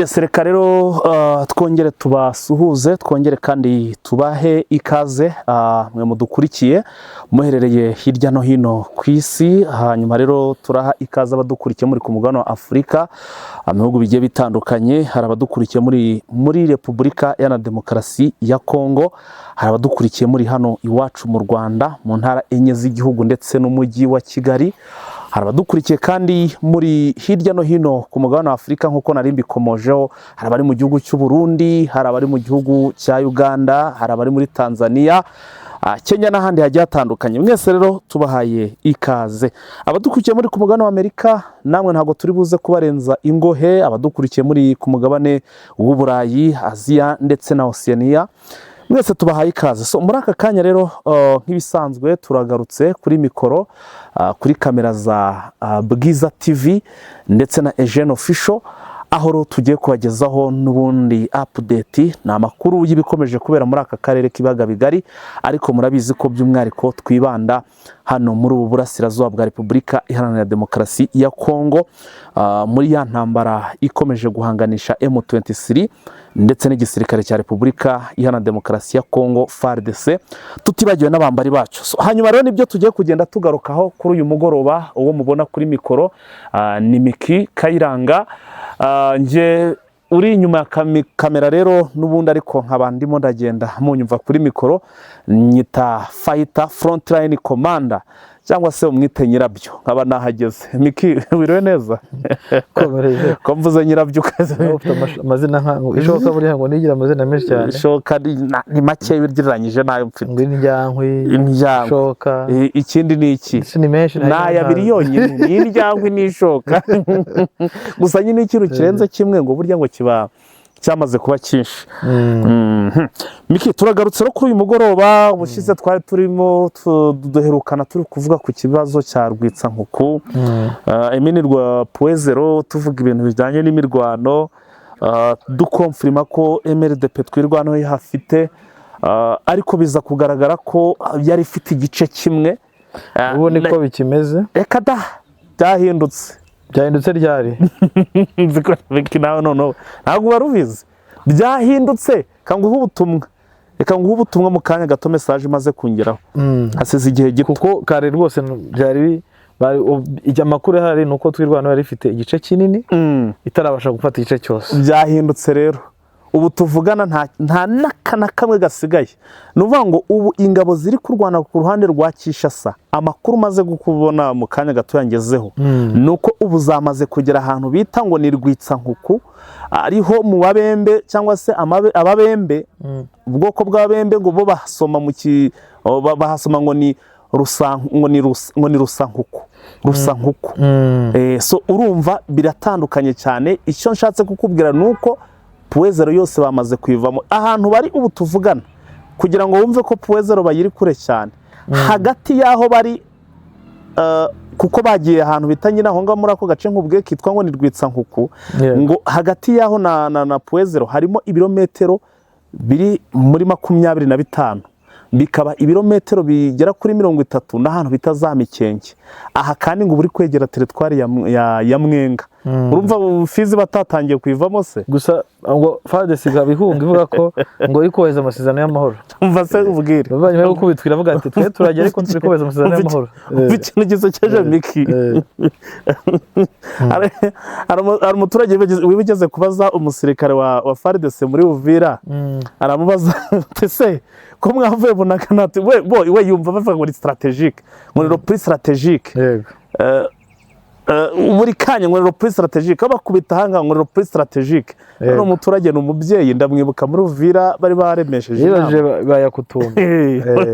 Yes, reka rero twongere tubasuhuze, twongere kandi tubahe ikaze, mwe mudukurikiye muherereye hirya no hino ku isi. Hanyuma rero turaha ikaze abadukurikiye muri ku mugabane wa Afurika, mu bihugu bigiye bitandukanye. Hari abadukurikiye muri Repubulika Iharanira Demokarasi ya Kongo, hari abadukurikiye muri hano iwacu mu Rwanda mu ntara enye z'igihugu ndetse n'umujyi wa Kigali, hari abadukurikiye kandi muri hirya no hino ku mugabane wa Afurika nk'uko nari mbikomojeho. Hari abari mu gihugu cy'u Burundi, hari abari mu gihugu cya Uganda, hari abari muri Tanzania, Kenya n'ahandi hagiye hatandukanye. Mwese rero tubahaye ikaze. Abadukurikiye muri ku mugabane wa Amerika, namwe ntabwo turi buze kubarenza ingohe. Abadukurikiye muri ku mugabane w'Uburayi, Aziya ndetse na Oceania, mwese tubahaye ikaze. So muri aka kanya rero, nk'ibisanzwe turagarutse kuri mikoro, kuri kamera za Bwiza TV ndetse na Eugene Official, aho rero tugiye kubagezaho n'ubundi update, ni amakuru y'ibikomeje kubera muri aka karere k'ibiyaga bigari, ariko murabizi ko by'umwihariko twibanda hano muri ubu burasirazuba bwa Repubulika Iharanira Demokarasi ya Kongo, muri ya ntambara ikomeje guhanganisha M23 ndetse n'igisirikare cya Repubulika Iharanira Demokarasi ya Kongo, FARDC, tutibagiwe n'abambari bacu. So, hanyuma rero nibyo tugiye kugenda tugarukaho kuri uyu mugoroba. Uwo mubona kuri mikoro ni Miki Kayiranga. Njye uri inyuma ya kamera rero n'ubundi, ariko nkaba ndimo ndagenda munyumva kuri mikoro, nyita Fighter Frontline Commander cyangwa se umwite nyirabyo, nkaba nahageze. Miki, wiriwe neza? Komereje. Ko mvuze nyirabyo ukaze? Nawe ufite amazina nka ngo ishoka, buriya ngo nigira amazina menshi cyane. Ishoka ni make ugereranyije n'ayo mfite. Ngo indyankwi. Indyankwi. Ishoka. Ikindi ni iki? Ndetse ni menshi. Ni aya abiri yonyine, ni indyankwi n'ishoka gusa nyine. Ikintu kirenze kimwe ngo burya ngo kiba cyamaze kuba cyinshi. Miki, turagarutse rero kuri uyu mugoroba. Ubushize twari turimo duherukana turi kuvuga ku kibazo cya Rwitsankuku, Emini rwa Puwezero, tuvuga ibintu bijyanye n'imirwano, dukomfirima ko MRDP Twirwaneho ihafite, ariko biza kugaragara ko yari ifite igice kimwe. Ubu niko bikimeze? Reka da, byahindutse. Byahindutse ryari? Nzi ko Miki nawe noneho ntabwo wari ubizi. Byahindutse. Reka nguhe ubutumwa, reka nguhe ubutumwa mu kanya gato, message imaze kungeraho hasize igihe gito. Kuko kare rwose byari amakuru ahari ni uko Twirwaneho yari ifite igice kinini, itarabasha gufata igice cyose. Byahindutse rero, ubu tuvugana nta n'aka na kamwe gasigaye. Ni ukuvuga ngo ubu ingabo ziri kurwana ku ruhande rwa Kinshasa, amakuru maze kubona mu kanya gato yangezeho ni uko ubu zamaze kugera ahantu bita ngo ni Rwitsankuku, ariho mu Babembe cyangwa se Ababembe, ubwoko bw'Ababembe, ngo bo bahasoma mu ki bahasoma ngo ni rusa, ngo ni Rusankuku, Rusankuku. So urumva biratandukanye cyane. Icyo nshatse kukubwira ni uko Puwezero yose bamaze kuyivamo. Ahantu bari ubu tuvugana, kugira ngo wumve ko Puwezero bayiri kure cyane, hagati y'aho bari, kuko bagiye ahantu bita nyine aho ngaho muri ako gace nkubwiye kitwa ngo ni Rwitsankuku, ngo hagati y'aho na Puwezero harimo ibirometero biri muri 25, bikaba ibirometero bigera kuri 30 n'ahantu bita za Mikenke. Aha kandi ngo uba uri kwegera teritwari ya Mwenga. Urumva Fizi batatangiye kuyivamo se? Gusa ngo FARDC ikaba ihunga ivuga ko ngo iri kubahiriza amasezerano y'amahoro. Umva se ubwire. Nyuma yo gukubitwa iravuga ati: "Twe turajya, ariko turi kubahiriza amasezerano y'amahoro." Umva ikintu gisekeje, Miki. Hari umuturage wigeze kubaza umusirikare wa FARDC muri Uvira, aramubaza ati: "Se ko mwavuye Bunagana?" Ati we yumva bavuga ngo ni stratégique, ngo ni repli stratégique. Buri kanya ngo ni repli stratégique, bakubita ahanga ngo ni repli stratégique. Hano umuturage ni umubyeyi, ndamwibuka, muri Uvira bari baremesheje inama. Yibajije bayakutumba.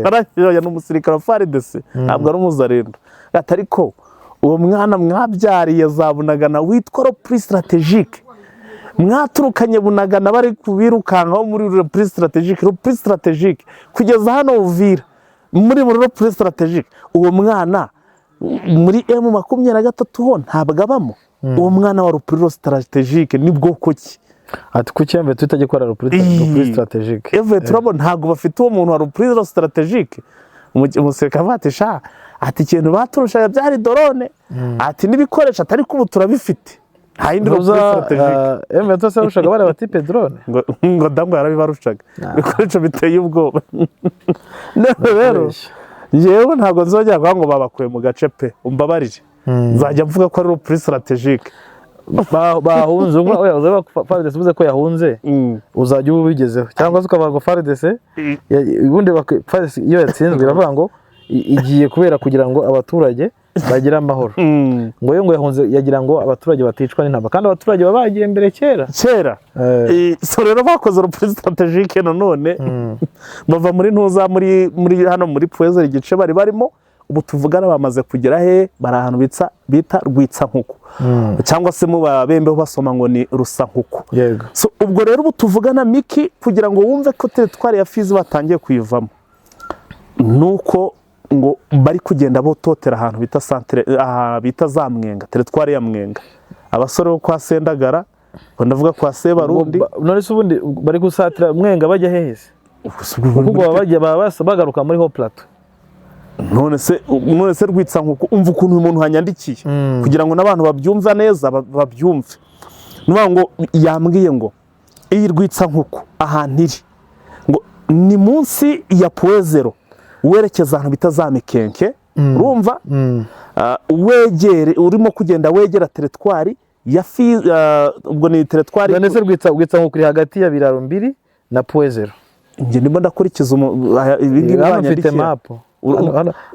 Arangije ni umusirikare wa FARDC, ntabwo ari umuzarendo. Ati: "Ariko uwo mwana mwabyariye za Bunagana witwa repli stratégique, mwaturukanye Bunagana bari kubirukankaho muri repli stratégique, repli stratégique, kugeza hano Uvira muri repli stratégique, uwo mwana muri M23 ho ntabwo abamo? Uwo mwana wa repli stratégique ni bwoko ki?" Ati: "Kuki yambaye tutajya gukora repli stratégique?" Evuye turabona ntabwo bafite uwo muntu wa repli stratégique. Umusirikare avuga ati: "Sha," ati, "ikintu baturushaga byari drone," ati, "n'ibikoresho," ati, "ariko ubu turabifite." Nta yindi repli stratégique. M23 se yarushaga bariya batipe drone? Ngo dango yarabibarushaga, ibikoresho biteye ubwoba. None rero njyewe ntabwo nzongera kuvuga ngo babakuye mu gace pe, umbabarire, nzajya mvuga ko ari repli stratégique. Bahunze ubwo, oya, uzaba FARDC uvuze ko yahunze, uzajya uba ubigezeho, cyangwa se ukavuga ngo FARDC ubundi FARDC iyo yatsinzwe iravuga ngo igiye kubera kugira ngo abaturage bagire amahoro. Ngo yo ngo yahunze yagira ngo abaturage baticwa n'intambara, kandi abaturage baba bagiye mbere kera. Kera. So rero bakoze repli stratégique nanone, bava muri ntuza muri hano muri Pwezeri, igice bari barimo. Ubu tuvugana bamaze kugera he? Bari ahantu bita Rwitsankuku, cyangwa se mu babembeho basoma ngo ni Rusankuku. So ubwo rero ubu tuvugana, Miki, kugira ngo wumve ko teritwari ya Fizi batangiye kuyivamo, nuko ngo bari kugenda bototera ahantu bita santere, aha bita za Mwenga, teritwari ya Mwenga, abasore bo kwa Sendagara, ngo ndavuga kwa Sebarundi. None se ubundi bari gusatira Mwenga bajya hehe se? Kuko ubwo baba bagaruka muri haut plateau. None se Rwitsankuku, umva ukuntu uyu muntu hanyandikiye, kugira ngo n'abantu babyumva neza, babyumve. Ni ukuvuga ngo yambwiye ngo iyi Rwitsankuku ahantu iri ngo ni munsi ya Point Zéro, werekeza ahantu bita za Mikenke, urumva? Wegere urimo kugenda wegera teritwari ya fi, ubwo ni teritwari. None se Rwitsankuku iri hagati ya Biraro Mbiri na Point Zéro? Njye ndimo ndakurikiza ibi ngibi Hano mfite banyandikiye. map.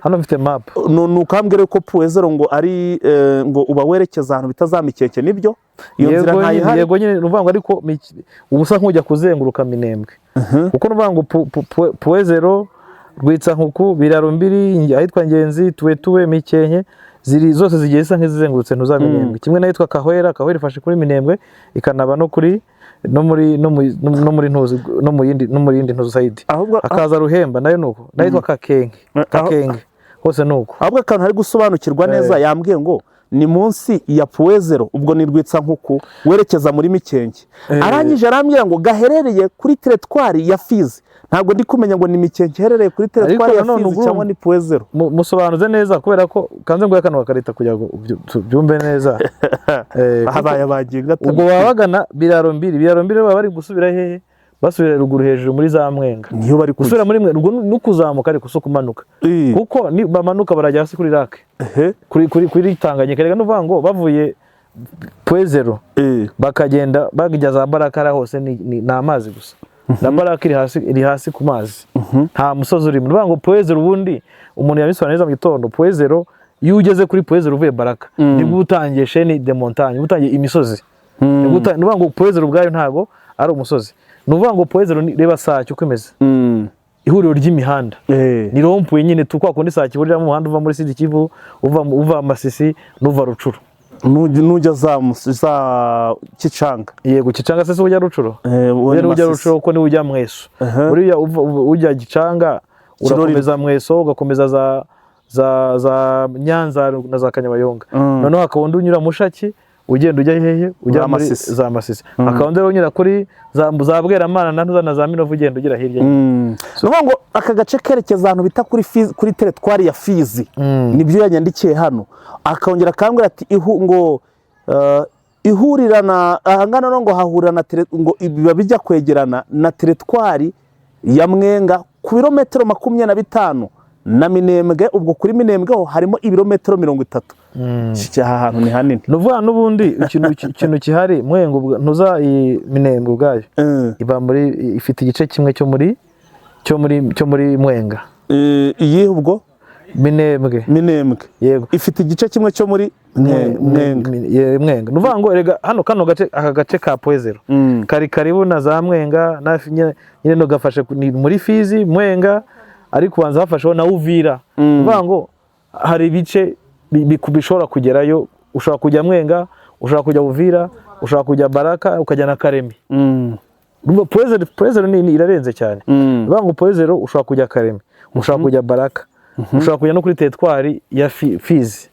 Hano mfite map. Ni ukambwira ko Point Zéro ngo ari ngo uba werekeza ahantu bita za Mikeke, nibyo? Iyo nzira Yego nyine. ntayihari. Yego nyine, ni ukuvuga ngo ariko uba usa nk'ujya kuzenguruka Minembwe, kuko ni ukuvuga ngo Point Zéro, Rwitsankuku, Biraro Mbiri, ahitwa Ngenzi, Tuwetuwe, Mikenke, ziri zose zigiye zisa nk'izizengurutse ntuza Minembwe, kimwe n'ahitwa Kahwera. Kahwera ifashe kuri Minembwe, ikanaba no kuri no muri no mu- no muri ntuzi no mu yindi ntuzi side. Ahubwo Hakaza Ruhemba, nayo nuko, n'ahitwa Kakenge. Kakenge hose nuko. Ahubwo akantu hari gusobanukirwa neza, yambwiye ngo ni munsi ya Point Zéro, ubwo ni Rwitsankuku werekeza muri Mikenke. Arangije arambwira ngo gaherereye kuri teritwari ya Fizi. Ntabwo ndi kumenya ngo ni Mikenke iherereye kuri teritwari ya Nanone Fizi ubwo cyangwa ni Point Zéro. Musobanuze neza, kubera ko kanze nguhe kano gakarita kugira ngo tubyumve neza. Habaye abaginga. Ubwo baba bagana Biraro Mbiri. Biraro Mbiri baba bari gusubira hehe? Basubira ruguru hejuru muri za Mwenga. Niyo bari Gusubira kujya. muri Mwenga ubwo no kuzamuka, ariko si kumanuka, kuko ni bamanuka barajya hasi kuri lac, kuri Tanganyika. Reka nuvuga ngo bavuye Point Zéro, bakagenda bajya za Barakara, hose ni amazi gusa, na Baraka iri hasi ku mazi, nta musozi urimo. Ni ukuvuga ngo Point Zéro, ubundi umuntu yabisobanura neza mu gitondo, Point Zéro, iyo ugeze kuri Point Zéro uvuye Baraka, nibwo uba utangiye chaîne de montagne, uba utangiye imisozi. Ni ukuvuga ngo Point Zéro ubwayo ntago ari umusozi. Ni ukuvuga ngo Point Zéro reba Sake uko imeze, ihuriro ry'imihanda, ni rond-point nyine tu, kwa kundi Sake ihuriramo umuhanda uva muri Sud Kivu, uva Masisi n'uva Rutshuru. Nujya za Kicanga. Yego, Kicanga se ujya Rutshuru? Uwo ni Rero ujya Masisi. Rutshuru kuko niwe ujya Mweso. Buriya ujya Gicanga urakomeza Mweso, ugakomeza za Nyanza na za Kanyabayonga. Noneho hakaba undi unyura Mushaki, ugenda ujya hehe? Ujya Za muri Masisi. za Masisi. Hakaba undi rero unyura kuri za Bweramana na Ntuza na za Minovu, ugenda ugera hirya. Ni ukuvuga ngo aka gace kerekeza ahantu bita kuri Fizi, kuri teritwari ya Fizi, nibyo yanyandikiye hano. Akongera akambwira ati ngo ihurirana ahangana no ngo hahurira na ngo biba bijya kwegerana na teritwari ya Mwenga ku birometero 25 na Minembwe. Ubwo kuri Minembwe ho harimo ibirometero 30. Aha hantu ni hanini. Ni ukuvuga n'ubundi ikintu gihari, Mwenga ntuza iyi Minembwe ubwayo iba muri, ifite igice kimwe cyo muri Mwenga. Iyihe ubwo? Minembwe. Minembwe. Yego. Ifite igice kimwe cyo muri Mwenga. Mwenga. Ni ukuvuga ngo erega hano kano gace, aka gace ka Point Zéro kari karibu na za Mwenga na nyine no gafashe ni muri Fizi, Mwenga, ariko ubanza hafasheho na Uvira. Ni ukuvuga ngo hari ibice bishobora kugerayo. Ushobora kujya Mwenga, ushobora kujya Uvira, ushobora kujya Baraka, ukajya na Karemi. Urumva Point Zéro irarenze cyane. Ni ukuvuga ngo Point Zéro ushobora kujya Karemi, ushobora kujya Baraka, ushobora kujya no kuri teritwari ya Fizi,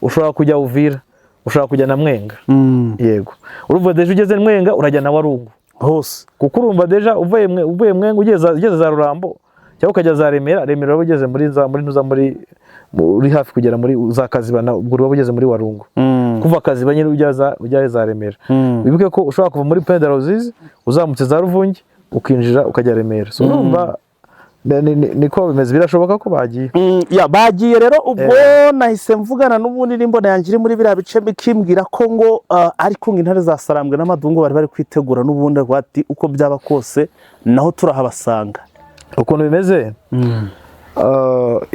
ushobora kujya Uvira, ushobora kujya na Mwenga. Yego, urumva déjà ugeze Mwenga urajya na Warungu hose. Kuko urumva déjà uvuye Mwenga ugeze za Rurambo cyangwa ukajya za Remera, Remera uraba ugeze muri za muri ntuza muri hafi kugera muri za Kaziba, ubwo uraba ugeze muri Warungu. Kuva Kaziba nyine ujya za Remera. Wibuke ko ushobora kuva muri Pointe de la Ruzizi uzamutse za Ruvungi, ukinjira ukajya Remera. So urumva niko bimeze, birashoboka ko bagiye. Ya, bagiye rero. Ubwo nahise mvugana n'ubundi n'imbona yanjye iri muri biriya bice, bikimbwira ko ngo ariko ngo intare za Sarambwe n'amadungu bari bari kwitegura n'ubundi, ati uko byaba kose naho turahabasanga. Ukuntu bimeze,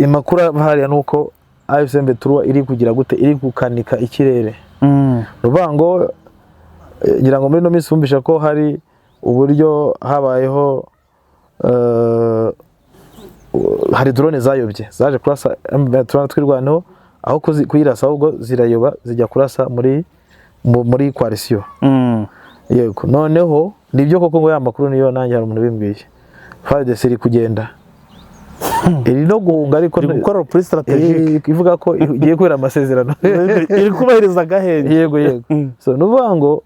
amakuru ava hariya ni uko AFC M23 iri kugira gute, iri gukanika ikirere. Ni ukuvuga ngo ngira ngo muri ino minsi bumvisha ko hari uburyo habayeho, hari drone zayobye zaje kurasa M23 Twirwaneho, aho kuyirasa ahubwo zirayoba zijya kurasa muri coalition. Yego, noneho nibyo koko ngo ya makuru niyo, nanjye hari umuntu ubimbwiye. FARDC iri kugenda, iri no guhunga, ariko iri gukora repli stratégique. Ivuga ko igiye kubera amasezerano. Iri kubahiriza agahenge. Yego. So ni ukuvuga ngo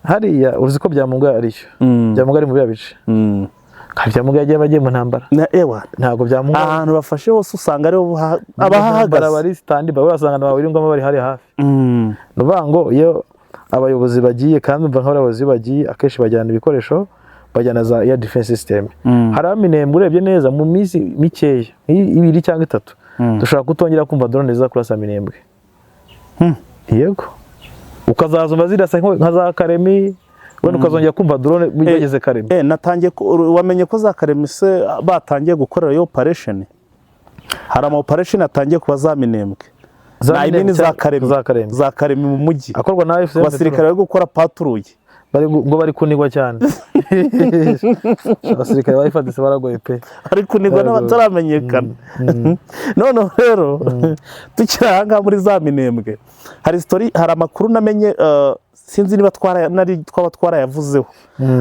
hariya uzi ko Byamungu ariyo, Byamungu ari mu biriya bice, kandi Byamungu yagiye bagiye mu ntambara. Ewa. Ntabwo Byamungu Ahantu bafashe hose usanga ariho abahahagaze abahahagaze. Bari stand by, urasanga na bari hari hafi. Ni ukuvuga ngo iyo abayobozi bagiye, kandi umva nk'abayobozi iyo bagiye akenshi bajyana ibikoresho, bajyana za air defense system. Hari Minembwe urebye neza mu minsi mikeya 2 cyangwa 3 dushobora kutongera kumva drone ziza kurasa Minembwe. Yego, ukazazumva zirasa nka za Karemi, wenda ukazongera kumva drone bageze Karemi. Natangiye wamenye ko za Karemise batangiye gukorera yo operation? Hari ama operation atangiye kuba za Minembwe. Za Na Minembwe imini za Karemi. Za Karemi. Za Karemi mu mujyi. Akorwa na AFC. Abasirikare bari gukora patrouille. Ngo bari kunigwa cyane. Abasirikare ba FARDC baragoye pe. Bari kunigwa Baragoye. n'abataramenyekana. Noneho rero tukiri aha ngaha muri za Minembwe, hari story, hari amakuru namenye, sinzi niba twaba twarayavuzeho.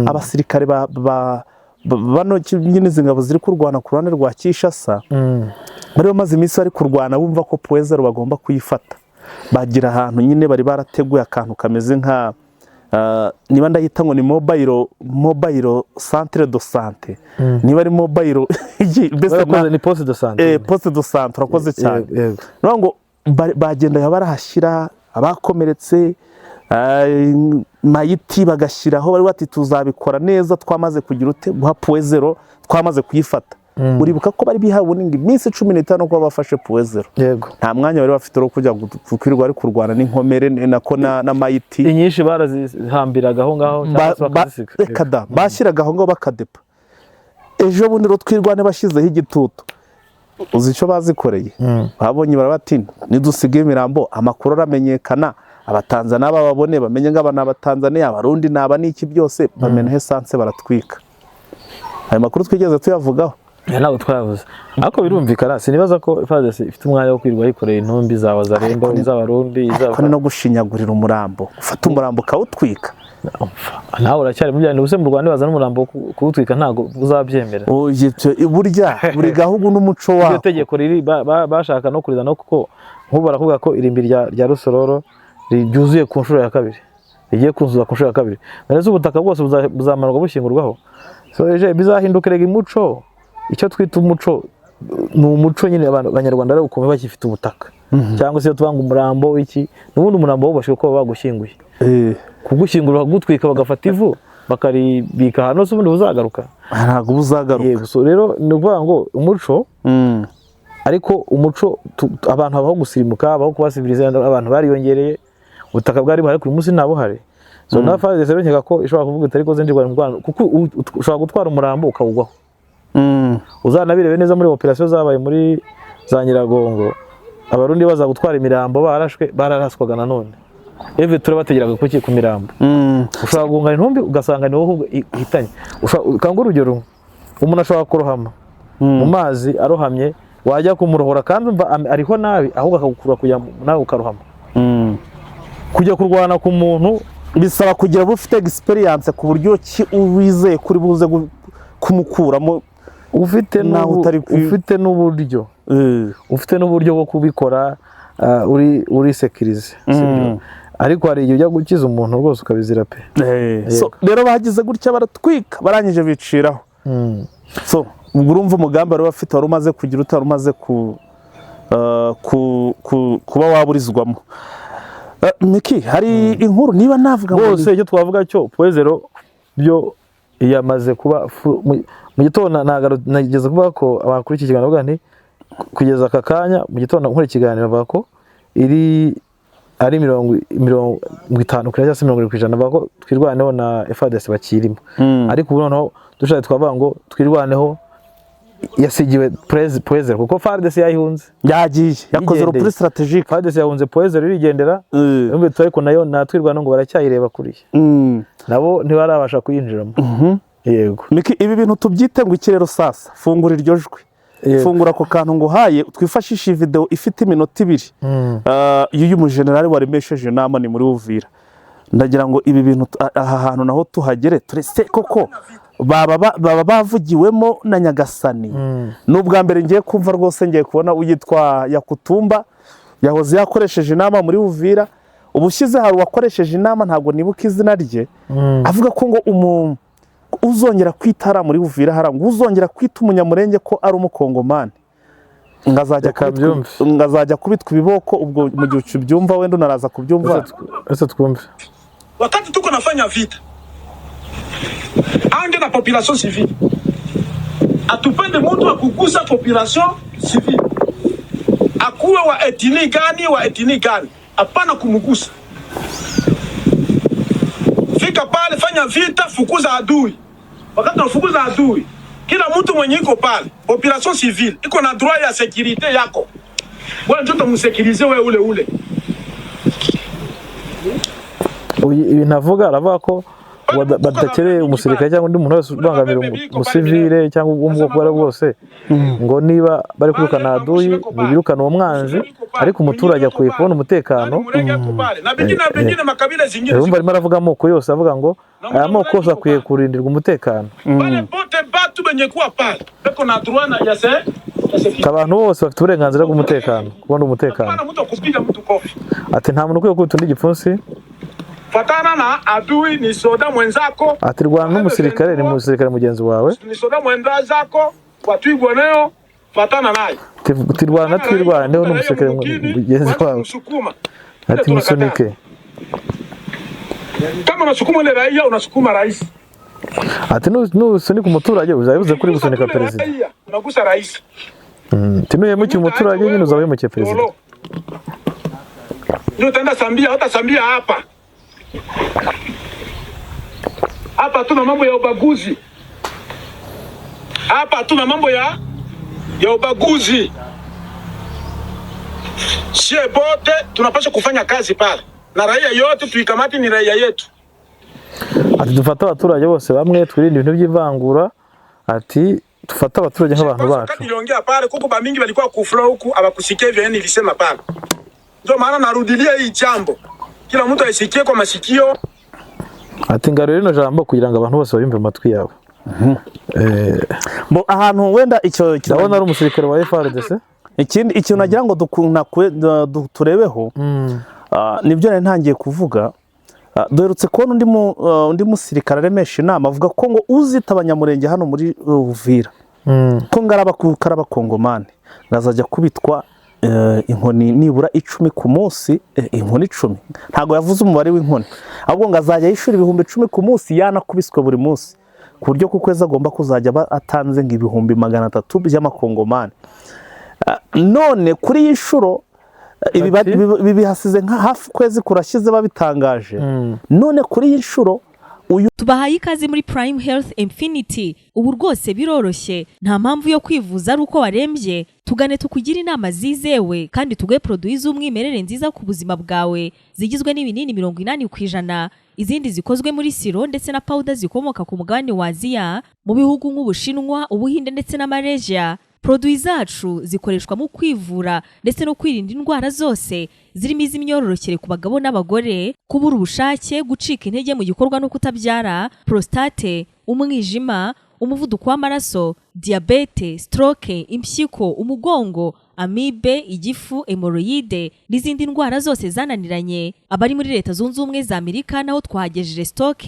Abasirikare ba bano nyine izi ngabo ziri kurwana ku ruhande rwa Kinshasa bari bamaze iminsi bari kurwana bumva ko Point Zéro bagomba kuyifata, bagira ahantu nyine bari barateguye akantu kameze nka niba ndahita ngo ni mobile centre de santé, niba ari mobile mbese. Barakoze, ni poste de santé. Poste de santé, urakoze cyane. Yego. Niyo ngo bagendaga barahashyira abakomeretse, mayiti bagashyiraho, bari bati tuzabikora neza twamaze kugira ute, guha Point Zéro, twamaze kuyifata. Uribuka ko bari bihawe ubundi iminsi 15 kuba bafashe Point Zéro. Yego. Nta mwanya bari bafite wo kujya kwirirwa bari kurwana n'inkomere nako na mayiti. Inyinshi barazihambiraga aho ngaho cyangwa se bakazisiga. Reka da, bashyiraga aho ngaho bakadepa. Ejo bundi rero Twirwane bashyizeho igitutu, uzi icyo bazikoreye? Babonye barabati nidusiga imirambo amakuru aramenyekana, Abatanzaniya bababone bamenye ngo aba ni Abatanzaniya, Abarundi ni aba n'iki byose, bamenaho essence baratwika. Ayo makuru twigeze tuyavugaho? Aya ntabwo twayavuze, ariko birumvikana. Sinibaza ko FARDC ifite umwanya wo kwirirwa yikoreye intumbi za Wazalendo, iz'Abarundi, Ariko ni no gushinyagurira umurambo, ufata umurambo ukawutwika. Nawe uracyari mu bya ubuse mu Rwanda bazana umurambo kuwutwika ntabwo uzabyemera. Oye, burya buri gahugu n'umuco Iryo wako. tegeko riri bashaka no kurizana, kuko nk'ubu baravuga ko irimbi rya Rusororo ryuzuye ku nshuro ya kabiri, rigiye kuzuza ku nshuro ya kabiri. None se ubutaka bwose buzamarwa bushyingurwaho? So ejo bizahinduka. Erega umuco, icyo twita umuco ni umuco nyine. Abantu Abanyarwanda rero ukumva bakifite ubutaka, cyangwa se iyo tuvuga ngo umurambo iki, n'ubundi umurambo wubashywe ko baba bagushyinguye, kugushyingura bakagutwika, bagafata ivu bakaribika ahantu hose, ubundi buzagaruka? Ntabwo buzagaruka. Yego. So rero ni ukuvuga ngo umuco, ariko umuco abantu habaho gusirimuka, habaho kubasiviliza, abantu bariyongereye, ubutaka bwari buhari, uyu munsi ntabuhari. So na FARDC rero nkeka ko ishobora kuvuga iti ariko zindi Rwanda, kuko ushobora gutwara umurambo ukawugwaho. Uzanabirebe neza muri operasiyo zabaye muri za Nyiragongo, Abarundi baza gutwara imirambo barashwe, bararaswaga nanone. Eve turabategeraga kuki ku mirambo? Ushobora guhungana intumbi ugasanga ni wowe ahubwo ihitanye. Kanga urugero rumwe, umuntu ashobora kurohama mu mazi, arohamye wajya kumurohora kandi umva ariho nabi, ahubwo akagukurura kugira ngo nawe ukarohama. Kujya kurwana ku muntu Bisaba kugira ngo ufite experience ku buryo ki wizeye kuri buze kumukuramo. Ufite Naho utari ufite n'uburyo, ufite n'uburyo bwo kubikora, uri sécurisé, sibyo? Ariko hari igihe ujya gukiza umuntu rwose ukabizira pe. So, rero bagize gutya baratwika, barangije biciraho. So ubwo urumva umugambi wari bafite wari umaze kugira utari umaze ku, kuba waburizwamo. Miki, hari inkuru niba navuga ngo Bose icyo twavuga cyo, Point Zéro byo yamaze kuba mu gitondo nageze kuvuga ko abakuri iki kiganiro bavuga nti kugeza aka kanya mu gitondo nkora ikiganiro bavuga ko iri ari 50% cyangwa se 70%, bavuga ko Twirwaneho na FARDC bakirimo. Ariko ubu noneho dushatse twavuga ngo Twirwaneho yasigiwe Point Zéro kuko FARDC yayihunze. Yagiye, yakoze Yigendeye. Repli stratégique. FARDC yahunze Point Zéro irigendera. Yumva ariko nayo na Twirwaneho ngo baracyayireba kuriya, nabo ntibarabasha kuyinjiramo. Yego. Miki, ibi bintu tubyite ngo iki rero? Sasa fungura iryo jwi. Yego. Fungura ako kantu ngo uhaye twifashishe iyi video ifite iminota 2 y'uyu mujenerali waremesheje inama ni muri Uvira. Ndagira ngo ibi bintu aha hantu naho tuhagere turese koko baba bavugiwemo na Nyagasani. Ni ubwa mbere ngiye kumva rwose, ngiye kubona uyitwa Yakutumba yahoze yakoresheje inama muri Uvira. Ubushyize hari uwakoresheje inama, ntabwo nibuka izina rye, avuga ko ngo uzongera kwita hariya muri Uvira hariya, ngo uzongera kwita Umunyamurenge ko ari Umukongomani ngazajya Reka mbyumve. Ngazajya kubitwa ibiboko. Ubwo mu gihe ukibyumva wenda unaraza kubyumva. Ese twumve. Wakati tuko nafanya vita ange na population civile, atupende mutu akugusa population civile, akuwe wa ethnie gani, wa ethnie gani, hapana kumugusa. Fika pale, fanya vita, fukuza adui. Wakati unafukuza adui, kila mtu mwenye iko pale population civile iko na droit ya sécurité yako, wewe ndio utamusécuriser wewe ule ule. Ibintu avuga, aravuga ko badakeneye umusirikare cyangwa undi muntu wese ubangamira umusivile cyangwa ubwo bwoko ubwo ari bwo bwose, ngo niba bari kwirukana adui ntibirukana uwo mwanzi, ariko umuturage akwiye kubona umutekano. Na bengine na bengine makabila zingine. Urumva arimo aravuga amoko yose, avuga ngo aya moko yose akwiye kurindirwa umutekano. Pale bote batu benye kuwa pale beko na droit na ya se ya sécurité. Abantu bose bafite uburenganzira bw'umutekano, kubona umutekano. Hapana mtu akupiga mtu kofi. Ati nta muntu ukwiye gukubita undi igipfunsi. Fatana na adui ni soda mwenzako. Ati rwana n'umusirikare, ni umusirikare mugenzi wawe. Ni soda mwenzako watwigwaneyo, fatana naye. Ati rwana Twirwaneho n'umusirikare mugenzi wawe. Msukuma. Ati musunike. Kama unasukuma ile raia, unasukuma rais. Ati nusunika umuturage uzabivuze kuri gusunika perezida. Raia, unagusa rais. Ati nuhemukiye umuturage nyine uzaba uhemukiye perezida. Lolo. Ndio utaenda sambia, utasambia hapa. Hapa hatuna mambo ya ubaguzi. Hapa hatuna mambo ya ubaguzi. Sie bote tunapaswa kufanya kazi pale. Na raia yote tuikamati ni raia yetu. Ati dufate abaturage bose bamwe, twirinde ibintu by'ivangura. Ati dufate abaturage nk'abantu Kwanza bacu. wakati niliongea pale kuko ba mingi walikuwa kufura huku abakusikia hivyo nilisema pale. Ndio maana narudilia hii jambo. Kila mtu aisikie kwa masikio. Ati ngarure rino jambo kugira ngo abantu bose bayumve mu matwi yabo. Bo ahantu wenda icyo Ndabona ari umusirikare wa FARDC. Ikindi ikintu nagira ngo turebeho, nibyo nari ntangiye kuvuga. Duherutse kubona undi musirikare aremesha inama avuga ko ngo uzita Abanyamurenge hano muri Uvira ko ngaraba ko ari Abakongomani ngazajya kubitwa inkoni nibura 10 ku munsi, inkoni 10. Ntabwo yavuze umubare w'inkoni, ahubwo ngo azajya yishyura 10,000 ku munsi yanakubiswe buri munsi, ku buryo ku kwezi agomba kuzajya aba atanze ngo 300,000 by'amakongomani. None kuri iyi nshuro ibi Ati? ibi bihasize nka hafi ukwezi kurashize babitangaje. None kuri iyi nshuro uyu Tubahaye ikaze muri Prime Health Infinity. Ubu rwose biroroshye, nta mpamvu yo kwivuza ari uko warembye. Tugane tukugire inama zizewe kandi tuguhe produits z'umwimerere nziza ku buzima bwawe, zigizwe n'ibinini 80%, izindi zikozwe muri siro ndetse na powder zikomoka ku mugabane wa Aziya mu bihugu nk'Ubushinwa, Ubuhinde ndetse na Malaysia. Produits zacu zikoreshwa mu kwivura ndetse no kwirinda indwara zose zirimo iz'imyororokere ku bagabo n'abagore, kubura ubushake, gucika intege mu gikorwa no kutabyara, prostate, umwijima, umuvuduko w'amaraso, diyabete, stroke, impyiko, umugongo, amibe, igifu, hémorroïde n'izindi ndwara zose zananiranye. Abari muri Leta Zunze Ubumwe za Amerika naho twahagejeje stock.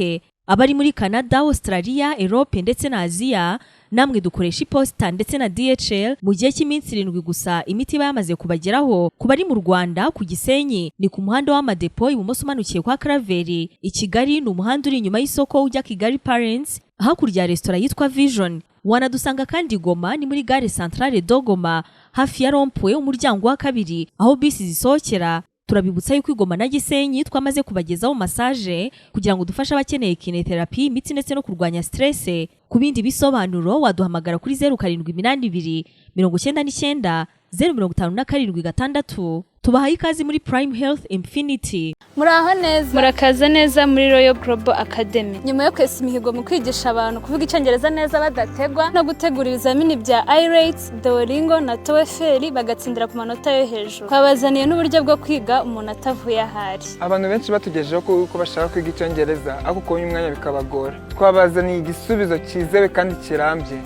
Abari muri Canada, Australia, Europe ndetse na Aziya, namwe dukoresha iposita ndetse na DHL. Mu gihe cy'iminsi 7 gusa imiti iba yamaze kubageraho. Ku bari mu Rwanda, ku Gisenyi ni ku muhanda w'Amadepo, ibumoso umanukiye kwa Karaveri. I Kigali ni umuhanda uri inyuma y'isoko ujya Kigali Parents, hakurya ya resitora yitwa Vision. Wanadusanga kandi Goma, ni muri gare Centrale de Goma, hafi ya rond-point, umuryango wa kabiri aho bisi zisohokera. Turabibutsa yuko i Goma na Gisenyi twamaze kubagezaho massage kugira ngo dufashe abakeneye kinetherapy, imitsi ndetse no kurwanya stress. Ku bindi bisobanuro waduhamagara kuri 0782 990 57 6. Tubahaye ikaze muri Prime Health Infinity. Muraho neza. Murakaza neza muri Royal Global Academy. Nyuma yo kwesa imihigo mu kwigisha abantu kuvuga Icyongereza neza badategwa, no gutegura ibizamini bya IELTS, Duolingo na TOEFL bagatsindira ku manota yo hejuru, twabazaniye n'uburyo bwo kwiga umuntu atavuye ahari. Abantu benshi batugejejeho ko bashaka kwiga Icyongereza ariko kubona umwanya bikabagora. Twabazaniye igisubizo cyizewe kandi kirambye.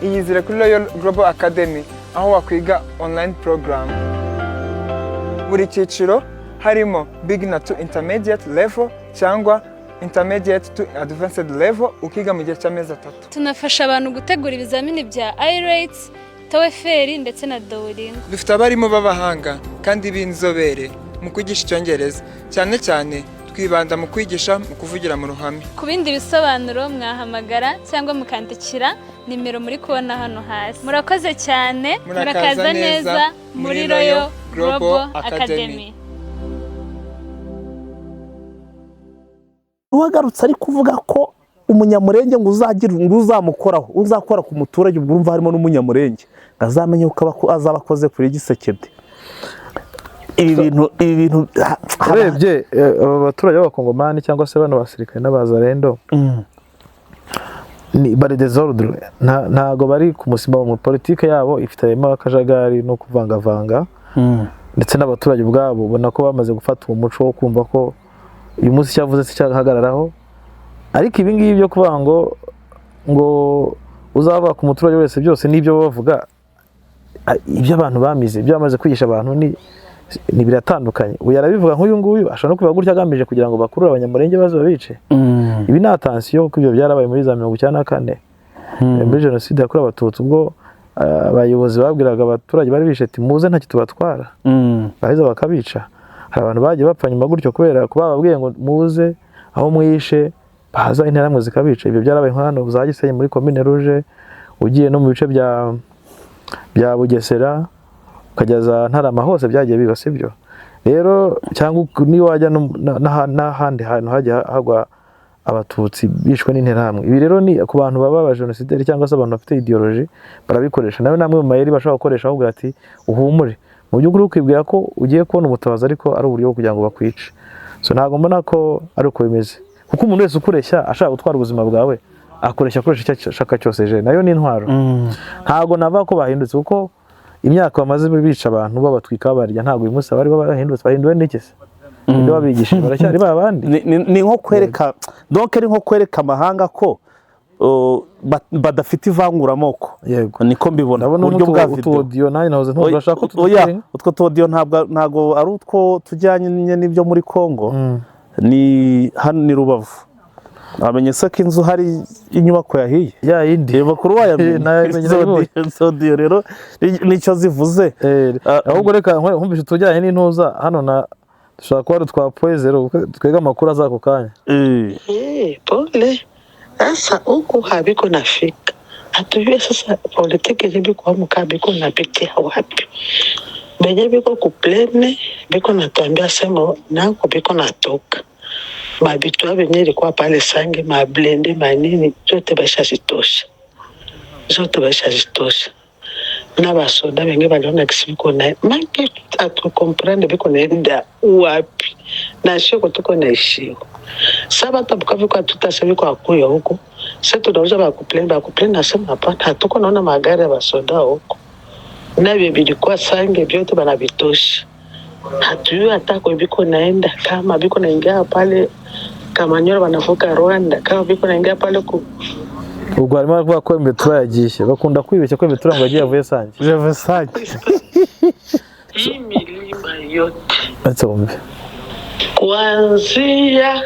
Iyizire kuri Royal Global Academy, aho wakwiga online program buri cyiciro, harimo beginner to intermediate level cyangwa intermediate to advanced level, ukiga mu gihe cy'amezi 3. Tunafasha abantu gutegura ibizamini bya IELTS, TOEFL ndetse na Duolingo. Dufite abarimu b'abahanga kandi b'inzobere mu kwigisha Icyongereza, cyane cyane twibanda mu kwigisha mu kuvugira mu ruhame. Ku bindi bisobanuro mwahamagara cyangwa mukandikira nimero muri kubona hano hasi. Murakoze cyane. Murakaza neza muri Royal Global Academy. Uwagarutse ari kuvuga ko Umunyamurenge ngo uzagira ngo uzamukoraho, uzakora ku muturage, ubwo urumva harimo n'Umunyamurenge, ngo azamenye uko azaba akoze kuri Gisekedi. Ibi bintu Urebye aba baturage b'Abakongomani cyangwa se bano basirikare n'abazarendo ni bari désordre, ntago bari ku musima. Mu politike yabo ifitemo akajagari no kuvangavanga, ndetse n'abaturage ubwabo ubona ko bamaze gufata uwo muco wo kumva ko uyu munsi icyavuze si cyahagararaho. Ariko ibi ngibi byo kuvuga ngo uzaba ku muturage wese, byose n'ibyo bavuga, ibyo abantu bamize, ibyo bamaze kwigisha abantu ni biratandukanye. Uyu arabivuga nk'uyu nguyu ashobora no kubivuga gutya agamije kugira ngo bakurure Abanyamurenge baze babice. Ibi ni attention, kuko ibyo byarabaye muri za 94, muri Jenoside yakorewe Abatutsi, ubwo abayobozi babwiraga abaturage bari bishe ati: "Muze, ntacyo tubatwara." Baheza bakabica. Hari abantu bagiye bapfa nyuma gutyo kubera kuba bababwiye ngo muze aho mwishe, baza Interahamwe zikabica. Ibyo byarabaye nka hano za Gisenyi muri Komine Rouge, ugiye no mu bice bya Bugesera, ukajya za Ntarama, hose byagiye biba, sibyo rero? Cyangwa niyo wajya no- na- n'ahandi hantu hagiye hagwa Abatutsi bishwe n'Interahamwe. Ibi rero ni ku bantu baba abajenosideri cyangwa se abantu bafite idéologie, barabikoresha. Nawe namwe mu mayeri bashobora gukoresha, ahubwo ati uhumure, mu by'ukuri ukibwira ko ugiye kubona ubutabazi, ariko ari uburyo bwo kugira ngo bakwice. So ntabwo mbona ko ari uko bimeze, kuko umuntu wese ukureshya ashaka gutwara ubuzima bwawe akoresha akoresha icyo ashaka cyose, je nayo ni intwaro. Ntabwo navuga ko bahindutse, kuko imyaka bamaze bica abantu, babatwika, babarya, ntabwo uyu munsi abari bahindutse. Bahinduwe n'iki se? Ibyo babigishije baracyari ba bandi. Ni nko kwereka, donc ni nko kwereka amahanga ko badafite ivanguramoko. Yego. Niko mbibona. Ndabona Uburyo bwa utu video. Audio nanjye nahoze ntumva, urashaka ko Oya, tudutenga? Utwo tu audio ntabwo ari utwo tujyanye n'ibyo muri Congo. Ni hano, ni Rubavu. Wamenye se ko inzu, hari inyubako yahiye? Ya yindi. Reba kuri wayamenye. Nayamenye, nayibonye. Izo audio rero nicyo zivuze. Ahubwo reka nkumvishe utujyanye n'intuza hano, na dushobora kuba ari utwa Poezero, twega amakuru aza ako kanya. Pole. Sasa huku habiko nafika, hatujue sasa politiki yenye biko amuka biko napitia wapi, benye biko ku plaine biko natuambia sema nako biko natoka mabitwa benye ilikuwa pale Sange, mablindés manini zote bashazitosha, zote bashazitosha na basoda benge baliona kisi biko na manke atucomprendre biko naenda wapi na shiko tuko naishiwa. Sa batu Bukavu kwa tutasa biko akuya huku, sa tunauza bakuplaine, bakuplaine nasema hapana, hatuko naona magari ya basoda huku, navyo vilikuwa Sange vyote banavitosha, hatujui hata kwa biko naenda, kama biko naingia pale Kamanyola banavuka Rwanda, kama biko naingia pale ku Ubwo harimo abavuga ko M23 yagiye, bakunda kwibeshya ko M23 ngo yagiye, avuye Sange. Jewe Sange. Hii milima yote Ndetse wumve. Kuanzia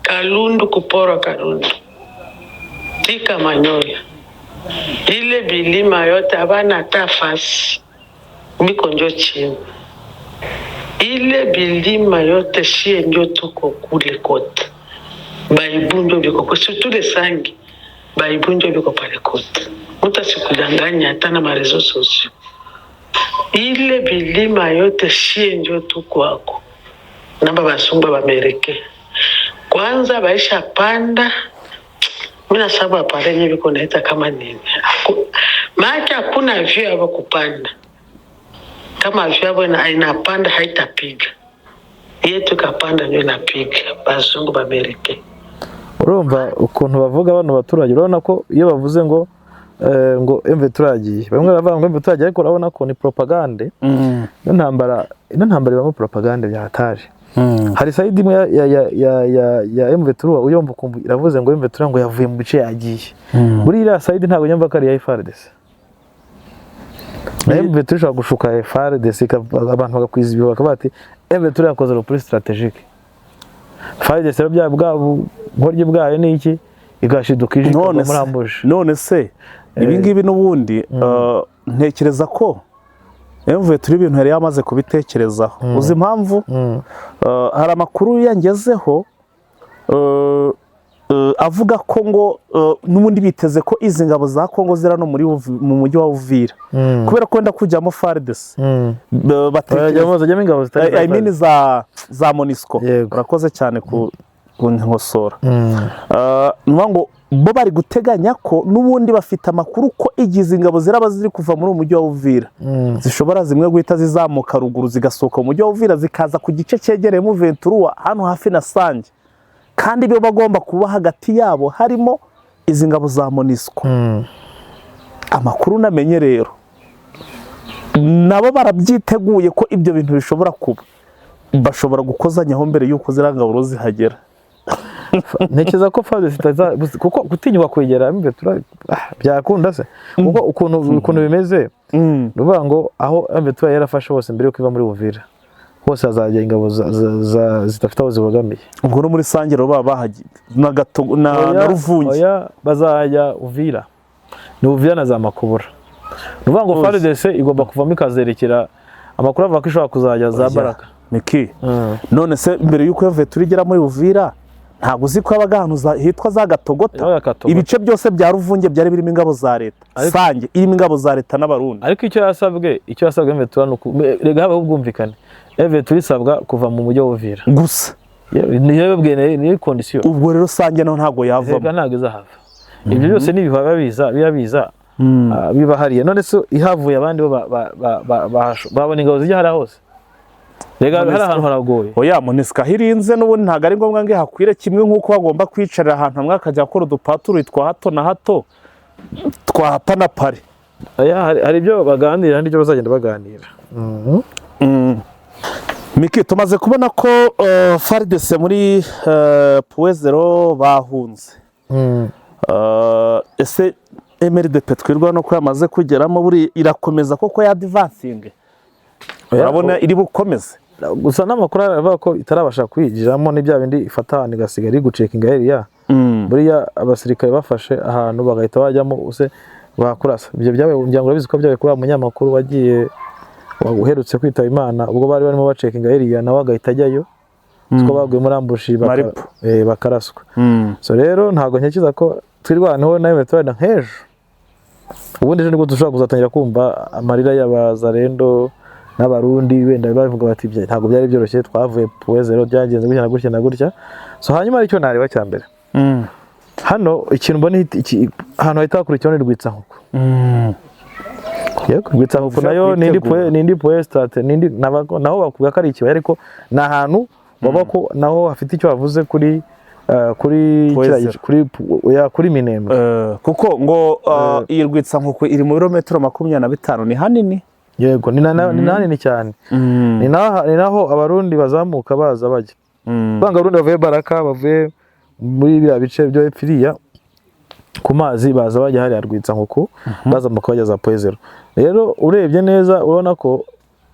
Kalundu kuporwa Kalundu tika Manyola ile bilima yote abana hata fasi biko njo chini ile bilima yote shie njo tuko kule kote baibu njo biko surtout les Sangi baibu njo biko pale kote mutu asikudanganya hata na ma réseaux sociaux ile bilima yote shie njo tuko ako namba basungu bamereke kwanza baisha panda mina sababu apare nye biko naita kama nini maake hakuna vyo abo kupanda kama vyo abo inapanda haitapiga yetu ikapanda njo inapiga bazungu bamereke. Urumva ukuntu bavuga bano baturage, urabona ko iyo bavuze ngo ngo M23 yagiye, bamwe baravuga ngo M23 yagiye, ariko urabona ko ni propagande. Ino ntambara ibamo propagande bya hatari. Hari side imwe ya M23 uyumva ukumva iravuze ngo M23 ngo yavuye mu bice yagiye. Buri iriya side ntabwo nyumva ko ari iya FARDC. Na M23 ishobora gushuka FARDC, abantu bagakwiza ibihuha bakavuga bati M23 yakoze repli stratégique. FARDC rero bya bwa buhoryi bwayo ni iki, igashiduka ije ikagwa None muri se ambush. None se ibi ngibi n'ubundi ntekereza ko M23 ibintu yari yamaze kubitekerezaho. Uzi impamvu? Hari amakuru yangezeho avuga ko ngo n'ubundi biteze ko izi ngabo za Kongo zira no mu mujyi wa Uvira kubera ko wenda kujyamo FARDC batekereza Bajyamo ingabo zitari I mean za MONUSCO. Yego. Urakoze cyane ku kunkosora. Ni ukuvuga ngo bo bari guteganya ko n'ubundi bafite amakuru ko igize ingabo ziraba ziri kuva muri uyu mujyi wa Uvira zishobora zimwe guhita zizamuka ruguru, zigasohoka mu mujyi wa Uvira, zikaza ku gice cyegereye M23 hano hafi na Sange, kandi bo bagomba kuba hagati yabo harimo izi ngabo za MONUSCO. Amakuru namenye rero, nabo barabyiteguye ko ibyo bintu bishobora kuba, bashobora gukozanyaho mbere y'uko ziriya ngabo zihagera. Ntekereza ko FARDC itaza kuko gutinyuka kwegera M23 byakunda se? Kuko ukuntu bimeze, ni ukuvuga ngo aho M23 yarafashe hose mbere yuko iva muri Uvira hose hazajya ingabo zidafite aho zibogamiye. Ubwo no muri Sange rero baba bahagiye na Gato na Oya, Ruvungi. Oya, bazajya Uvira, ni Uvira na za Makobora. Ni ukuvuga ngo Hose. FARDC igomba kuvamo ikazerekera, amakuru avuga ko ishobora kuzajya za Oya. Baraka. Miki, none se mbere y'uko M23 igera muri Uvira, ntabwo uzi ko yabaga ahantu hitwa za Gatogota? Yabaga Gatogota. Ibice byose bya Ruvunge byari birimo ingabo za leta. Sange irimo ingabo za leta n'Abarundi. Ariko icyo yasabwe M23 ni rega habaho ubwumvikane, M23 isabwa kuva mu mujyi wa Uvira gusa. Niyo yababwiye, niyo condition. Ubwo rero Sange naho ntabwo Rega yavamo. ntabwo izahava. Ibyo byose ni ibihuha biba biza biba hariya. None se ihavuye abandi bo babona ingabo zijya hariya hose? Rega hari ahantu haragoye. Oya, MONUSCO aho irinze n'ubundi ntabwo ari ngombwa ngo ihakwire kimwe nk'uko bagomba kwicarira ahantu hamwe akajya akora udupaturo twa hato na hato twa hapa na pare. Oya, hari ibyo baganira n'ibyo bazagenda baganira. Miki, tumaze kubona ko FARDC muri Point Zéro bahunze. Ese MRDP twirwa no ko yamaze kugeramo buri irakomeza koko ya advancing? Urabona iri bukomeze? Gusa n'amakuru aravuga ko itarabasha kwinjiramo, ni bya bindi ifata ahantu igasigara iri gucekinga heriya. Buriya abasirikare bafashe ahantu bagahita bajyamo use bakurasa. Ibyo byabaye, ngira ngo urabizi ko byabaye kuri wa munyamakuru wagiye uherutse kwitaba Imana, ubwo bari barimo bacekinga heriya nawe agahita ajyayo, siko baguye muri ambush Maripo. Bakaraswa. So rero ntabwo ntekereza ko twirwaneho nawe turabona nk'ejo ubundi, ejo nibwo dushobora kuzatangira kumva amarira y'abazarendo n'Abarundi, wenda bavuga bati "Ntabwo byari byoroshye, twavuye Point Zéro, byagenze gutya na gutya na gutya." So hanyuma aricyo nareba cya mbere hano, ikintu mbona ahantu hahita hakurikiraho ni Rwitsankuku. Yego, Rwitsankuku nayo ni indi Kwitegura. ni indi point strat, ni indi naho bakuvuga ko ari ikibaya, ariko ni ahantu baba ko naho hafite icyo bavuze kuri Point kiriya Zéro. Oya, kuri Minembwe. Kuko ngo iyi Rwitsankuku iri mu birometero 25, ni hanini. Yego, ni hanini cyane, ni naho Abarundi bazamuka baza bajya banga. Abarundi bavuye Baraka, bavuye muri biriya bice byo hepfo iriya ku mazi, baza bajya hariya Rwitsankuku, bazamuka bajya za Point Zéro. Rero urebye neza urabona ko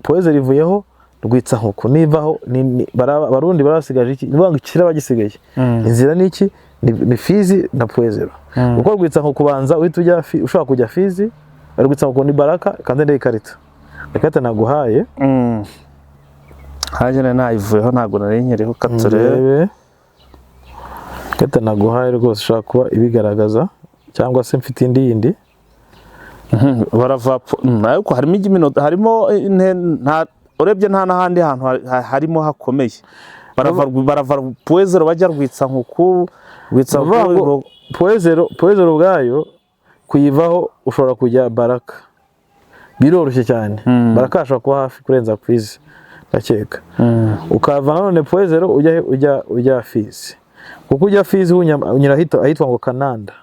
Point Zéro ivuyeho. Rwitsankuku nivaho Barundi barasigaje iki, nivuga ngo ikiraba gisigaye inzira ni iki, ni Fizi na Point Zéro. Kuko Rwitsankuku kubanza uhita ujya ushobora kujya Fizi, Rwitsankuku ni Baraka, kandi ndeye ikarita naguhaye. Hanjye nayivuyeho, ntabwo nari nkiriho, katurebe. Ikarita naguhaye rwose ushobora kuba ibigaragaza, cyangwa se mfite indi yindi. Barava ariko harimo iminota, harimo urebye nta n'ahandi hantu harimo hakomeye. Barava Point Zéro bajya Rwitsankuku, Rwitsankuku Point Zéro ubwayo kuyivaho ushobora kujya Baraka, biroroshye cyane. Baraka ashobora kuba hafi kurenza Fizi ndakeka. Ukava nanone Point Zéro ujya Fizi, kuko ujya Fizi unyura ahitwa ngo Kananda,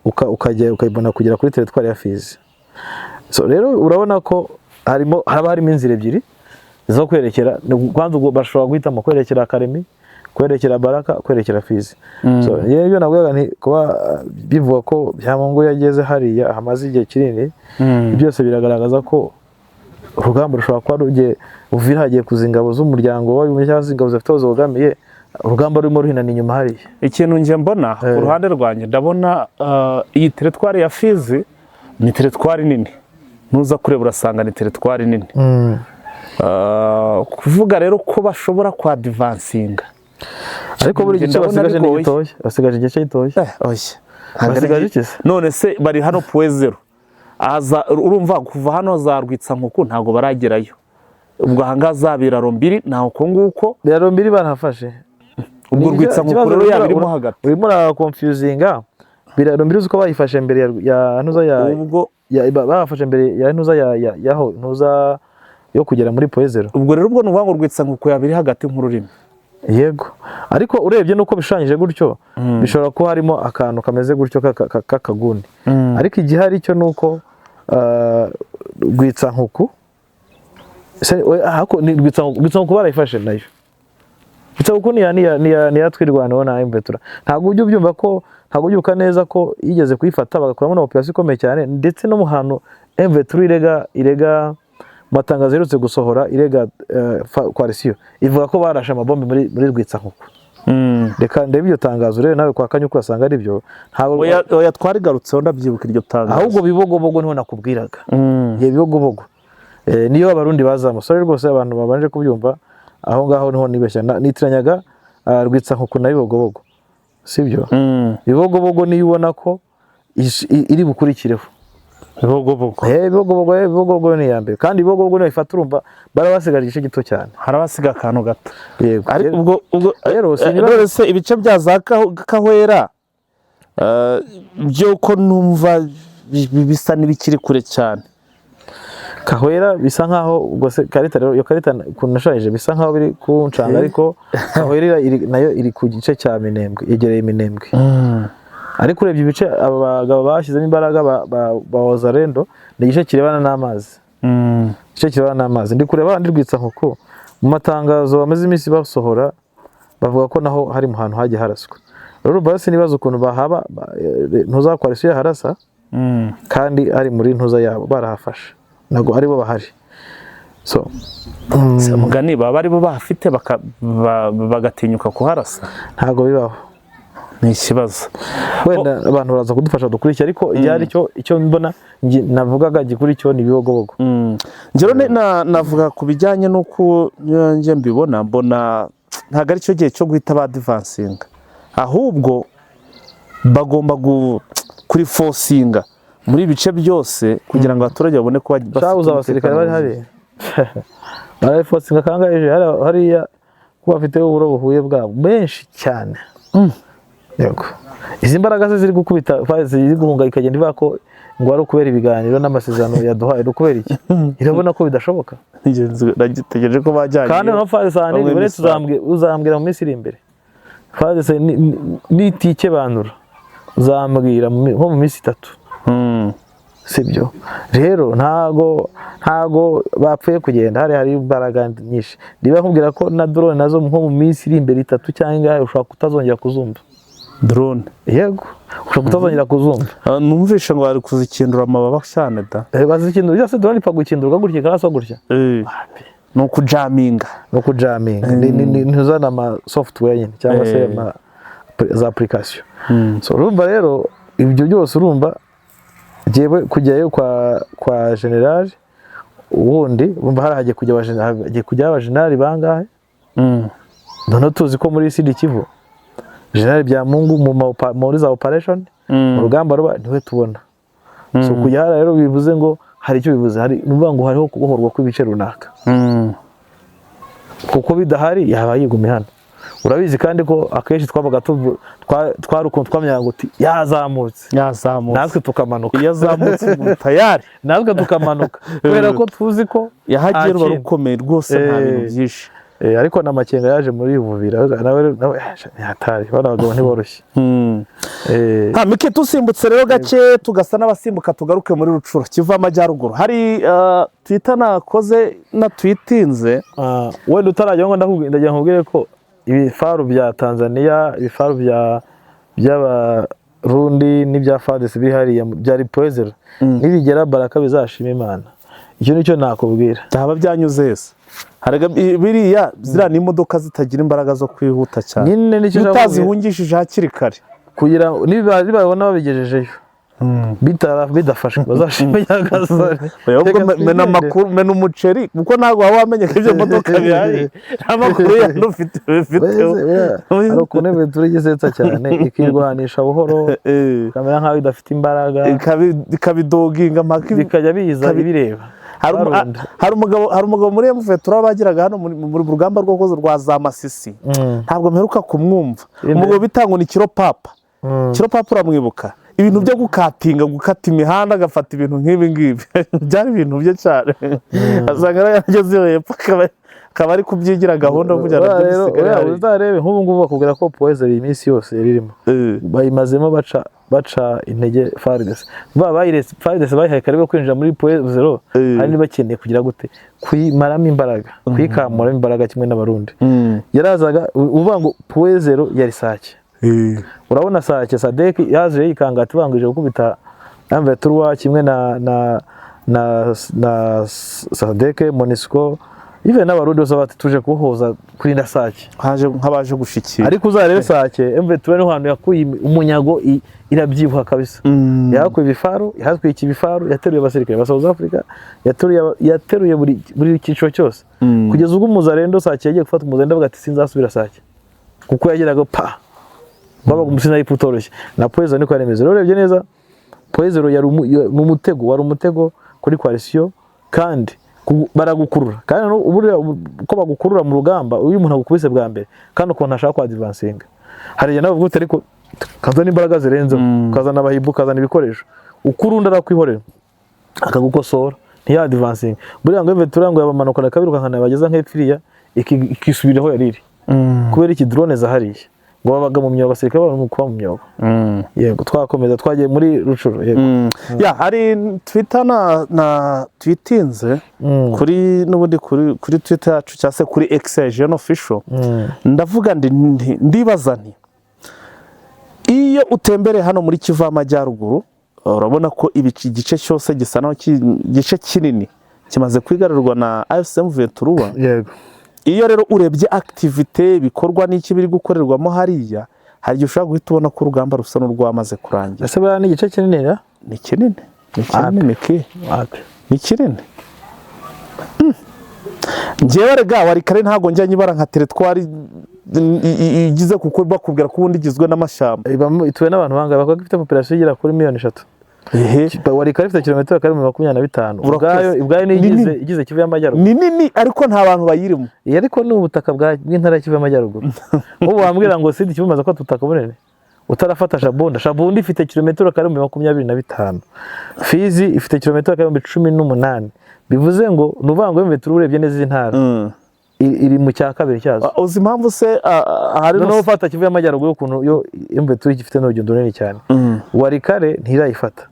ukajya ukayibona kugera kuri teritwari ya Fizi. So rero urabona ko haba harimo inzira ebyiri zo kwerekera. Kwanza ubwo bashobora guhitamo kwerekera Karemi, kwerekera Baraka, kwerekera Fizi. So yewe navugaga nti kuba bivuga ko Byamungu yageze hariya hamaze igihe kinini, byose biragaragaza ko urugamba rushobora kuba rugiye Uvira, hagiye kuza ingabo z'umuryango w'abibumbye cyangwa se ingabo zifite aho zibogamiye, urugamba rurimo ruhinana inyuma hariya. Ikintu njye mbona ku ruhande rwanjye, ndabona iyi teritwari ya Fizi ni teritwari nini, nuza kureba urasanga ni teritwari nini. Kuvuga rero ko bashobora kwadivansinga, ariko buri gice basigaje ni gitoya, basigaje igice gitoya. Oya, none se bari hano Point Zéro, aza urumva kuva hano za Rwitsankuku ntabwo baragerayo, ubwo ahangaha za Biraro Mbiri ntaho uko nguko Biraro Mbiri barahafashe. Ubwo Rwitsankuku rero yaba irimo hagati, urimo urakonfuzinga. Biraro Mbiri uko bayifashe mbere ya ntuza ya ubwo bahafashe mbere ya ntuza ya yaho ntuza yo kugera muri Point Zéro. Ubwo rero ubwo nuvuga ngo Rwitsankuku yabiri hagati nk'ururimi. Yego, ariko urebye nuko bishushanyije gutyo bishobora kuba harimo akantu kameze gutyo k'akaguni, ariko igihari cyo nuko Rwitsankuku Rwitsankuku barayifashe nayo. Rwitsankuku ni twirwanaho na M23. Ntabwo ujya ubyumva ko, ntabwo ubyuka neza ko yigeze kuyifata bagakuramo na operation ikomeye cyane, ndetse no mu hantu M23 irega matangazo yerutse gusohora irega coalition ivuga ko barashe amabombe muri Rwitsankuku. Reka ndebe iryo tangazo rero nawe kwa Kanyuka urasanga ari byo. Ntabwo oya twarigarutseho ndabyibuka iryo tangazo. Ahubwo Bibogobogo niho nakubwiraga. Ye Bibogobogo niyo Abarundi bazamusore rwose, abantu babanje kubyumva aho ngaho niho nibeshya nitiranyaga Rwitsankuku na Bibogobogo, sibyo? Bibogobogo niyo ubona ko iri bukurikireho. Bibogobogo. Bibogobogo ni ya mbere, kandi Bibogobogo niyo ifata urumva barabasigaje igice gito cyane, harabasiga akantu gato. Yego, ariko ubwo rero se ibice bya za Kahwera byo ko numva bisa n'ibikiri kure cyane. Kahwera bisa nkaho ubwo se karita rero iyo karita kunashanyije bisa nkaho biri kuncanga, ariko Kahwera nayo iri ku gice cya Minembwe, yegereye Minembwe. Ariko urebye ibice aba bagabo bashyizemo imbaraga ba Wazalendo ni igice kirebana n'amazi. Igice kirebana n'amazi. Ndi kureba ndi Rwitsankuku mu matangazo bamaze iminsi basohora bavuga ko naho hari mu hantu hagiye haraswa. Rero basi nibaza ukuntu bahaba ntuza coalition yaharasa kandi ari muri ntuza yabo barahafashe, ntabwo aribo bahari. So mugani baba aribo bahafite bagatinyuka kuharasa, ntabwo bibaho, ni ikibazo. Wenda abantu baraza kudufasha dukurikira, ariko icyari cyo icyo mbona navugaga gikuri cyo ni Bibogobogo. Njyewe navuga ku bijyanye n'uko njye mbibona, mbona ntabwo ari cyo gihe cyo guhita badivansinga, ahubwo bagomba kuri forcinga muri ibice byose kugira ngo abaturage babone ko bafite abasirikare bari hari baraforcinga kangaje hariya ko bafite uburo buhuye bwabo benshi cyane. Yego, izi mbaraga ze ziri gukubita ziri guhunga ikagenda ivuga ko ngo ari ukubera ibiganiro n'amasezerano yaduhaye, ukubera iki? Irabona ko bidashoboka. Nagitegereje ko bajyanye kandi no Farisani uretse uzambwira mu minsi iri imbere. Farisani nitike banura uzambwira nko mu minsi 3. Sibyo rero ntago bapfuye kugenda, hari imbaraga nyinshi. Niba nkubwira ko na drone nazo nko mu minsi iri imbere 3 cyangwa ingahe ushobora kutazongera kuzumva. Drone yego, ushobora kutazongera kuzumva. Numvishe ngo bari kuzikindura amababa cyane da. Bazikindura byose, drone ipfa gukindurwa gutya ikaraswa gutya. Ni ukujaminga. No kujaminga. Ntuzana ama software nyine cyangwa se ama za application. So urumva rero ibyo byose, urumva jyewe kujyayo kwa general wundi, urumva hari hagiye kujya hagiye kujyayo abajenerali bangahe? Noneho tuzi ko muri Sud Kivu General Byamungu muri za operation, mu rugamba ruba, niwe tubona. So kujya hariya rero bivuze ngo hari icyo bivuze, hari, ni ukuvuga ngo hariho kubohorwa kw'ibice runaka, kuko bidahari yaba yigumye hano. Urabizi kandi ko akenshi twabaga twari ukuntu twamenyaga ngo yazamutse, yazamutse, natwe tukamanuka. Iyo azamutse ubu tayari. Natwe tukamanuka kubera ko tuzi ko yahagiye nta ruba kindi. Rukomeye rwose, nta bintu byinshi. Ariko na Makenga yaje muri Uvira nawe hatari, bano bagabo ntiboroshye. Ha Mike, tusimbutse rero gake, tugasa n'abasimbuka, tugaruke muri Rucuro, Kivu Amajyaruguru, hari Twitter nakoze na twitinze. Ah, wenda utarajya ngo ndagira nkubwire ko ibifaru bya Tanzania, ibifaru by'Abarundi n'ibya FARDC biri hariya byari Point Zéro, nibigera Baraka bizashima Imana. Icyo nicyo nakubwira. Byaba byanyuze hese? Harega biriya ziriya ni imodoka zitagira imbaraga zo kwihuta cyane. Nyine nicyo iyo nshaka kubwira. Utazihungishije hakiri kare. Kugira nibabona babigejejeyo bidafashwe bazashima Nyagasani. Oya, ahubwo Reka mena twigende. amakuru, mena umuceri, kuko ntabwo waba wamenye ko ibyo modoka bihari, nta makuru yandi ufite bifiteho. Weze, buriya hari ukuntu Ventura igisetsa cyane, ikirwanisha buhoro, ikamera nkaho idafite imbaraga, ikabidoginga mpaka bikajya biza ibireba. Barunda. Hari umugabo muri M23 bagiraga hano mu rugamba rwo rwa za Masisi. Ntabwo mperuka kumwumva. Inde? Umugabo bita ngo ni Kiro Papa. Kiro Papa uramwibuka? Ibintu byo gukatinga, gukata imihanda, agafata ibintu nk'ibi ngibi byari ibintu bye cyane. Asanga yarageze iyo hepfo, akaba ari kubyigira gahunda yo kugira ngo Uriya rero, bisigare uriya hariya. Uzarebe nk'ubu ngubu bakubwira ko Point Zéro iyi minsi yose yari irimo, bayimazemo baca intege FARDC. Bayiretse FARDC, bayihaye karibu kwinjira muri Point Zéro. Hari bakeneye kugira gute? Kuyimaramo imbaraga, kuyikamuramo imbaraga kimwe n'Abarundi. Yarazaga uvuga ngo Point Zéro yari Sake. Urabona Sake, SADC yaje yikanga ati bangije gukubita M23 kimwe na SADC, MONUSCO, even n'Abarundi bose bati tuje kubohoza, kurinda Sake. Haje nk'abaje gushikira. Ariko uzarebe Sake, M23 niho hantu yakuye umunyago, irabyibuha kabisa. Yahakuye ibifaru, yahatwikiye ibifaru, yateruye abasirikare ba South Africa, yateruye buri cyiciro cyose, kugeza ubwo umuzarendo Sake yagiye gufata umuzarendo avuga ati sinzasubira Sake, kuko yageraga pa babaga umusinayipu utoroshye. Na Point Zéro niko yari imeze. Rero urebye neza, Point Zéro yari ni umutego, wari umutego kuri coalition, kandi baragukurura. Kandi buriya uko bagukurura mu rugamba, iyo umuntu agukubise bwa mbere kandi ukuntu ashaka kwadivansinga, hari igihe nawe uvuga uti ariko kazana imbaraga zirenzeho, ukazana abahibu, ukazana ibikoresho, ukurunda arakwihorera akagukosora, ntiyadivansinga. Buriya ngo Ventura ngo yabamanukana akabirukankana, yabageza nk'epfiriya ikisubira aho yari iri. Kubera iki? Drone zahariye ngo babaga mu myobo, abasirikare baba kuba mu myobo. Yego, twakomeza, twagiye muri Rucuru, yego. Ya, hari Twitter na twitinze kuri n'ubundi kuri Twitter yacu cyangwa se kuri X ya Jeune Official. Ndavuga ndibaza nti iyo utembereye hano muri Kivu y'Amajyaruguru, urabona ko igice cyose gisa naho igice kinini kimaze kwigarurwa na AFC M23. Iyo rero urebye activité, ibikorwa n'iki biri gukorerwamo hariya, hari igihe ushobora guhita ubona ko urugamba rusa n'urwamaze kurangira. Ese buriya ni igice kinini ra? Ni kinini, ni kinini Miki. Wapi. Ni kinini. Njyewe rega Walikale ntabwo njya nyibara nka territoire igize, kuko bakubwira ko ubundi igizwe n'amashyamba. Ituwe n'abantu bangahe? Bavuga ko ifite population igera kuri miliyoni 3. Walikale ifite kilometero kare 25. Urakoze. Ubwayo ni Ni igize nini. igize Kivu y'Amajyaruguru. Ni nini ariko nta bantu bayirimo. Iyi ariko ni ubutaka bw'intara ya Kivu y'Amajyaruguru. Ubu wambwira ngo Sud Kivu imaze gufata ubutaka bunini utarafata Shabunda. Shabunda ifite kilometero kare 25,000. Fizi ifite kilometero kare 18,000. Bivuze ngo ni ukuvuga ngo M23 urebye neza izi ntara iri mu cya kabiri cyazo. Ah, uzi impamvu se hari Noneho ufata Kivu y'Amajyaruguru, ukuntu yo M23 ifite n'urugendo runini cyane. Walikale ntirayifata.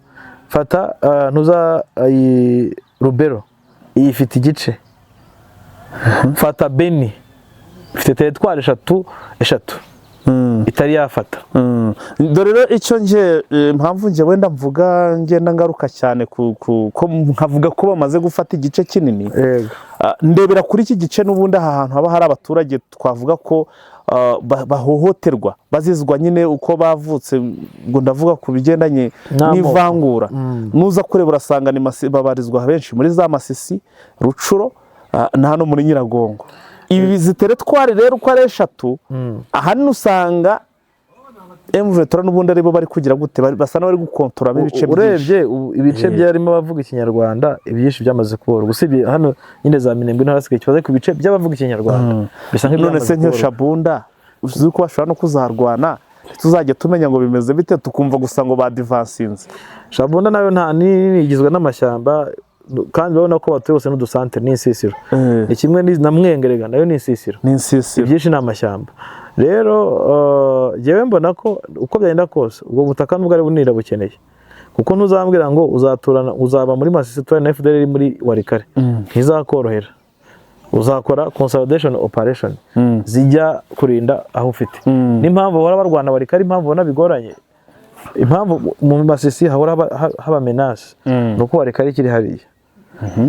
Fata ntuza iyi Rubero, iyi ifite igice. Fata Beni, ifite territoire eshatu eshatu. Itari yafata. Dore rero icyo nge impamvu nge wenda mvuga, ngenda ngaruka cyane ko nkavuga ko bamaze gufata igice kinini. Ndebera kuri iki gice n'ubundi, aha hantu haba hari abaturage twavuga ko bahohoterwa bazizwa nyine uko bavutse, ngo ndavuga ku bigendanye n'amoko. N'ivangura. Nuza kureba urasanga ni babarizwa benshi muri za Masisi, Rucuro, na hano muri Nyiragongo. Ibi izi teritwari rero uko ari eshatu, ahanini usanga M23 n'ubundi aribo bari kugira gute, basa n'abari gukontoramo ibice byinshi. Urebye ubu ibice byarimo abavuga Ikinyarwanda, ibyinshi byamaze kuborwa, usibye hano nyine za Minembwe niho hasigaye ikibazo, ariko ibice by'abavuga Ikinyarwanda bisa None nk'ibyamaze se nk'iyo kuborwa. Shabunda, uzi ko bashobora no kuzarwana, tuzajya tumenya ngo bimeze bite, tukumva gusa ngo badivansinze. Shabunda nayo nta nini, igizwe n'amashyamba, kandi urabona ko batuye hose n'udusantere n'insisiro. Ni kimwe na Mwengerega, nayo ni insisiro. Ni insisiro. Ibyinshi ni amashyamba. Rero jyewe mbona ko uko byagenda kose ubwo butaka nubwo ari bunini bukeneye, kuko ntuzambwira ngo uzaturana, uzaba muri Masisi uturane na FDLR iri muri Walikale, ntizakorohera. Uzakora consolidation operation zijya kurinda aho ufite. N'impamvu bahora barwana Walikale, impamvu ubona bigoranye, impamvu mu Masisi hahora haba menace, ni uko Walikale ikiri hariya.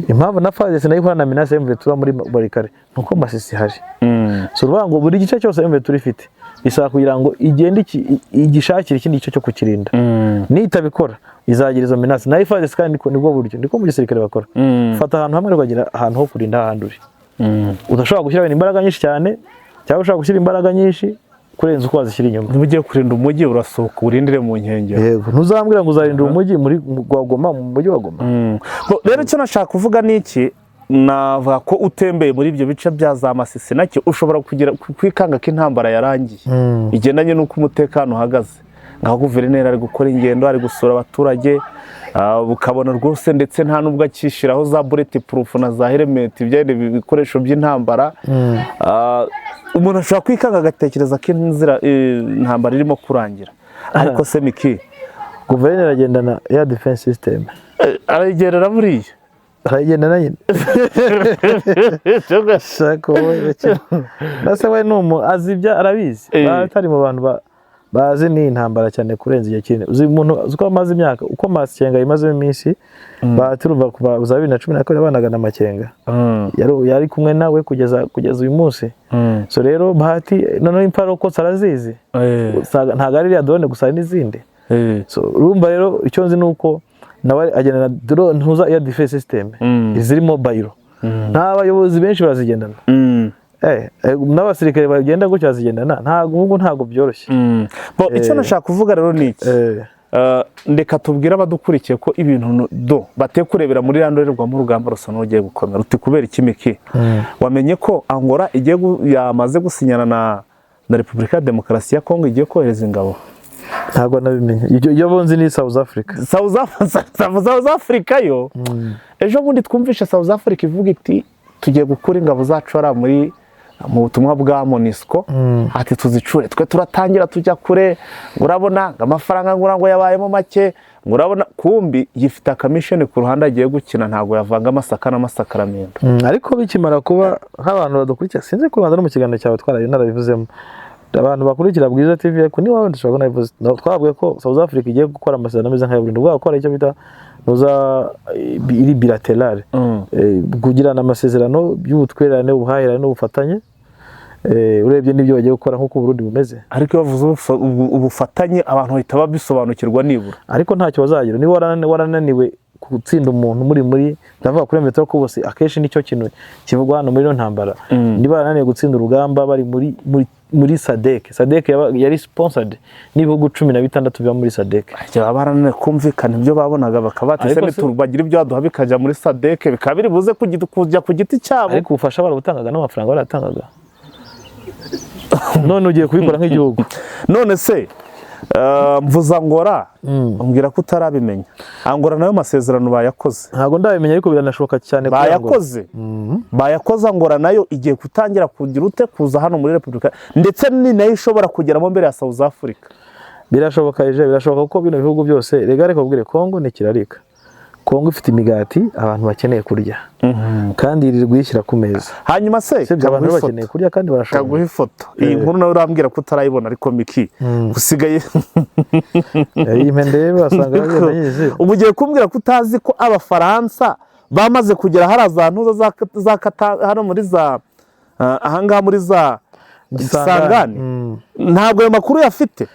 Impamvu na FARDC nayo ihora na menace ya M23 muri Walikale, ni uko Masisi hari. So uruvuga ngo buri gice cyose M23 ifite bisaba kugira ngo igende igishakire ikindi gice cyo kukirinda. Nitabikora izagira izo menace. Nayo FARDC kandi nibwo buryo niko mu gisirikare bakora: fata ahantu hamwe, ukagira ahantu ho kurinda ahandi uri, udashobora gushyira imbaraga nyinshi cyane, cyangwa ushobora gushyira imbaraga nyinshi kurenza uko wazishyira inyuma. Niba ugiye kurinda umujyi, urasohoka urindire mu nkengero. Yego, ntuzambwira ngo uzarinda umujyi muri wa Goma, mu mujyi wa Goma. Bo, rero icyo nashaka kuvuga ni iki: navuga ko utembeye muri ibyo bice bya za Masisi, nacyo ushobora kugira kwikanga ko intambara yarangiye, igendanye n'uko umutekano uhagaze, nka guverineri ari gukora ingendo, ari gusura abaturage, ukabona rwose ndetse nta nubwo akishyiraho za bullet proof na za helmet, byari ibikoresho by'intambara. Umuntu ashobora kwikanga agatekereza ko inzira intambara irimo kurangira, ariko se Miki? Guverineri agendana air defense system. Arayigerera buriya. Arayigendana nyine. Shaka wowe gake. Nase we ni umu azi ibyo, arabizi. Atari mu bantu bazi ni intambara cyane kurenza igihe kinini. Uzi umuntu uzi ko amaze imyaka, uko Makenga yimazemo iminsi, baturuva kuva za 2012 abanaga na Makenga, yari kumwe nawe kugeza uyu munsi. So rero Bahati noneho imparoko arazizi. Ntabwo ari iriya drone gusa, hari n'izindi. So urumva rero icyo nzi ni uko nawe agenda na drone, ntuza air defense system iziri mobile. Nta bayobozi benshi barazigendana. N'abasirikare bagenda gutya bazigendana, ntabwo ubu ntabwo byoroshye. Bo, icyo nashaka kuvuga rero ni iki: ndeka tubwire abadukurikiye ko ibintu do bateye kurebera muri ya ndorerwamo, urugamba rusa n'urugiye gukomera. Uti kubera iki, Miki? Wamenye ko Angola igiye yamaze gusinyana na Repubulika ya Demokarasi ya Kongo, igiye kohereza ingabo? Ntabwo nabimenye. Ibyo bonzi ni South Africa. South Africa yo, ejo bundi twumvishe South Africa ivuga iti tugiye gukura ingabo zacu hariya muri mu butumwa bwa MONUSCO, ati tuzicure twe turatangira tujya kure, ngo urabona ngo amafaranga ngo yabayemo make, ngo urabona kumbi yifite akamisheni ku ruhande agiye gukina, ntabwo yavanga amasaka n'amasakaramentu. Ariko bikimara kuba, nk'abantu badukurikira, sinzi ko Rwanda no mu kiganiro cyawe twaraye narabivuzemo, abantu bakurikira Bwiza TV, ariko niba wenda ushobora kuba nabivuze. No, twabwiye ko South Africa igiye gukora amasezerano ameze nk'aya Burundi, ubwo gukora icyo bita nuza iri bilateral, kugirana amasezerano y'ubutwererane, ubuhahirane n'ubufatanye. Urebye n'ibyo bagiye gukora nk'uko Burundi bumeze. Ariko iyo bavuze ubufatanye, abantu bahita babisobanukirwa nibura. Ariko ntacyo bazagira niba warananiwe gutsinda umuntu muri ndavuga kuri metero, ko bose akenshi nicyo kintu kivugwa hano muri ino ntambara. Niba barananiwe gutsinda urugamba bari muri SADC, SADC yari sponsored n'ibihugu 16 biba muri SADC. Baba barananiwe kumvikana ibyo babonaga, bakaba bati Ariko se nitubagira ibyo baduha bikajya muri SADC, bikaba biri buze kujya ku giti cyabo. Ariko ubufasha barabutangaga n'amafaranga baratangaga, none ugiye kubikora nk'igihugu. None se mvuza Angola, umbwira ko utarabimenya. Angola nayo masezerano bayakoze. Ntabwo ndabimenya, ariko biranashoboka cyane kuri Angola. Bayakoze. Angola nayo igiye gutangira kugira ute, kuza hano muri Repubulika, ndetse ni nayo ishobora kugeramo mbere ya South Africa. Birashoboka eje, birashoboka, kuko bino bihugu byose rega, reka ubwire, Kongo ni kirarika. Kongo ifite imigati abantu bakeneye kurya kandi yirirwa iyishyira ku meza. Hanyuma se Sibyo, abantu kaguha bakeneye ifoto. kurya kandi barashonje. Kaguha ifoto. Iyi nkuru nawe urambwira ko utarayibona, ariko Miki usigaye Iyi mpende basanga bagenda yizi. Ubu ugiye kumbwira ko utazi ko Abafaransa bamaze kugera hariya za ntuza za kata hano muri za ahangaha muri za Gisangani? Ntabwo ayo makuru yafite.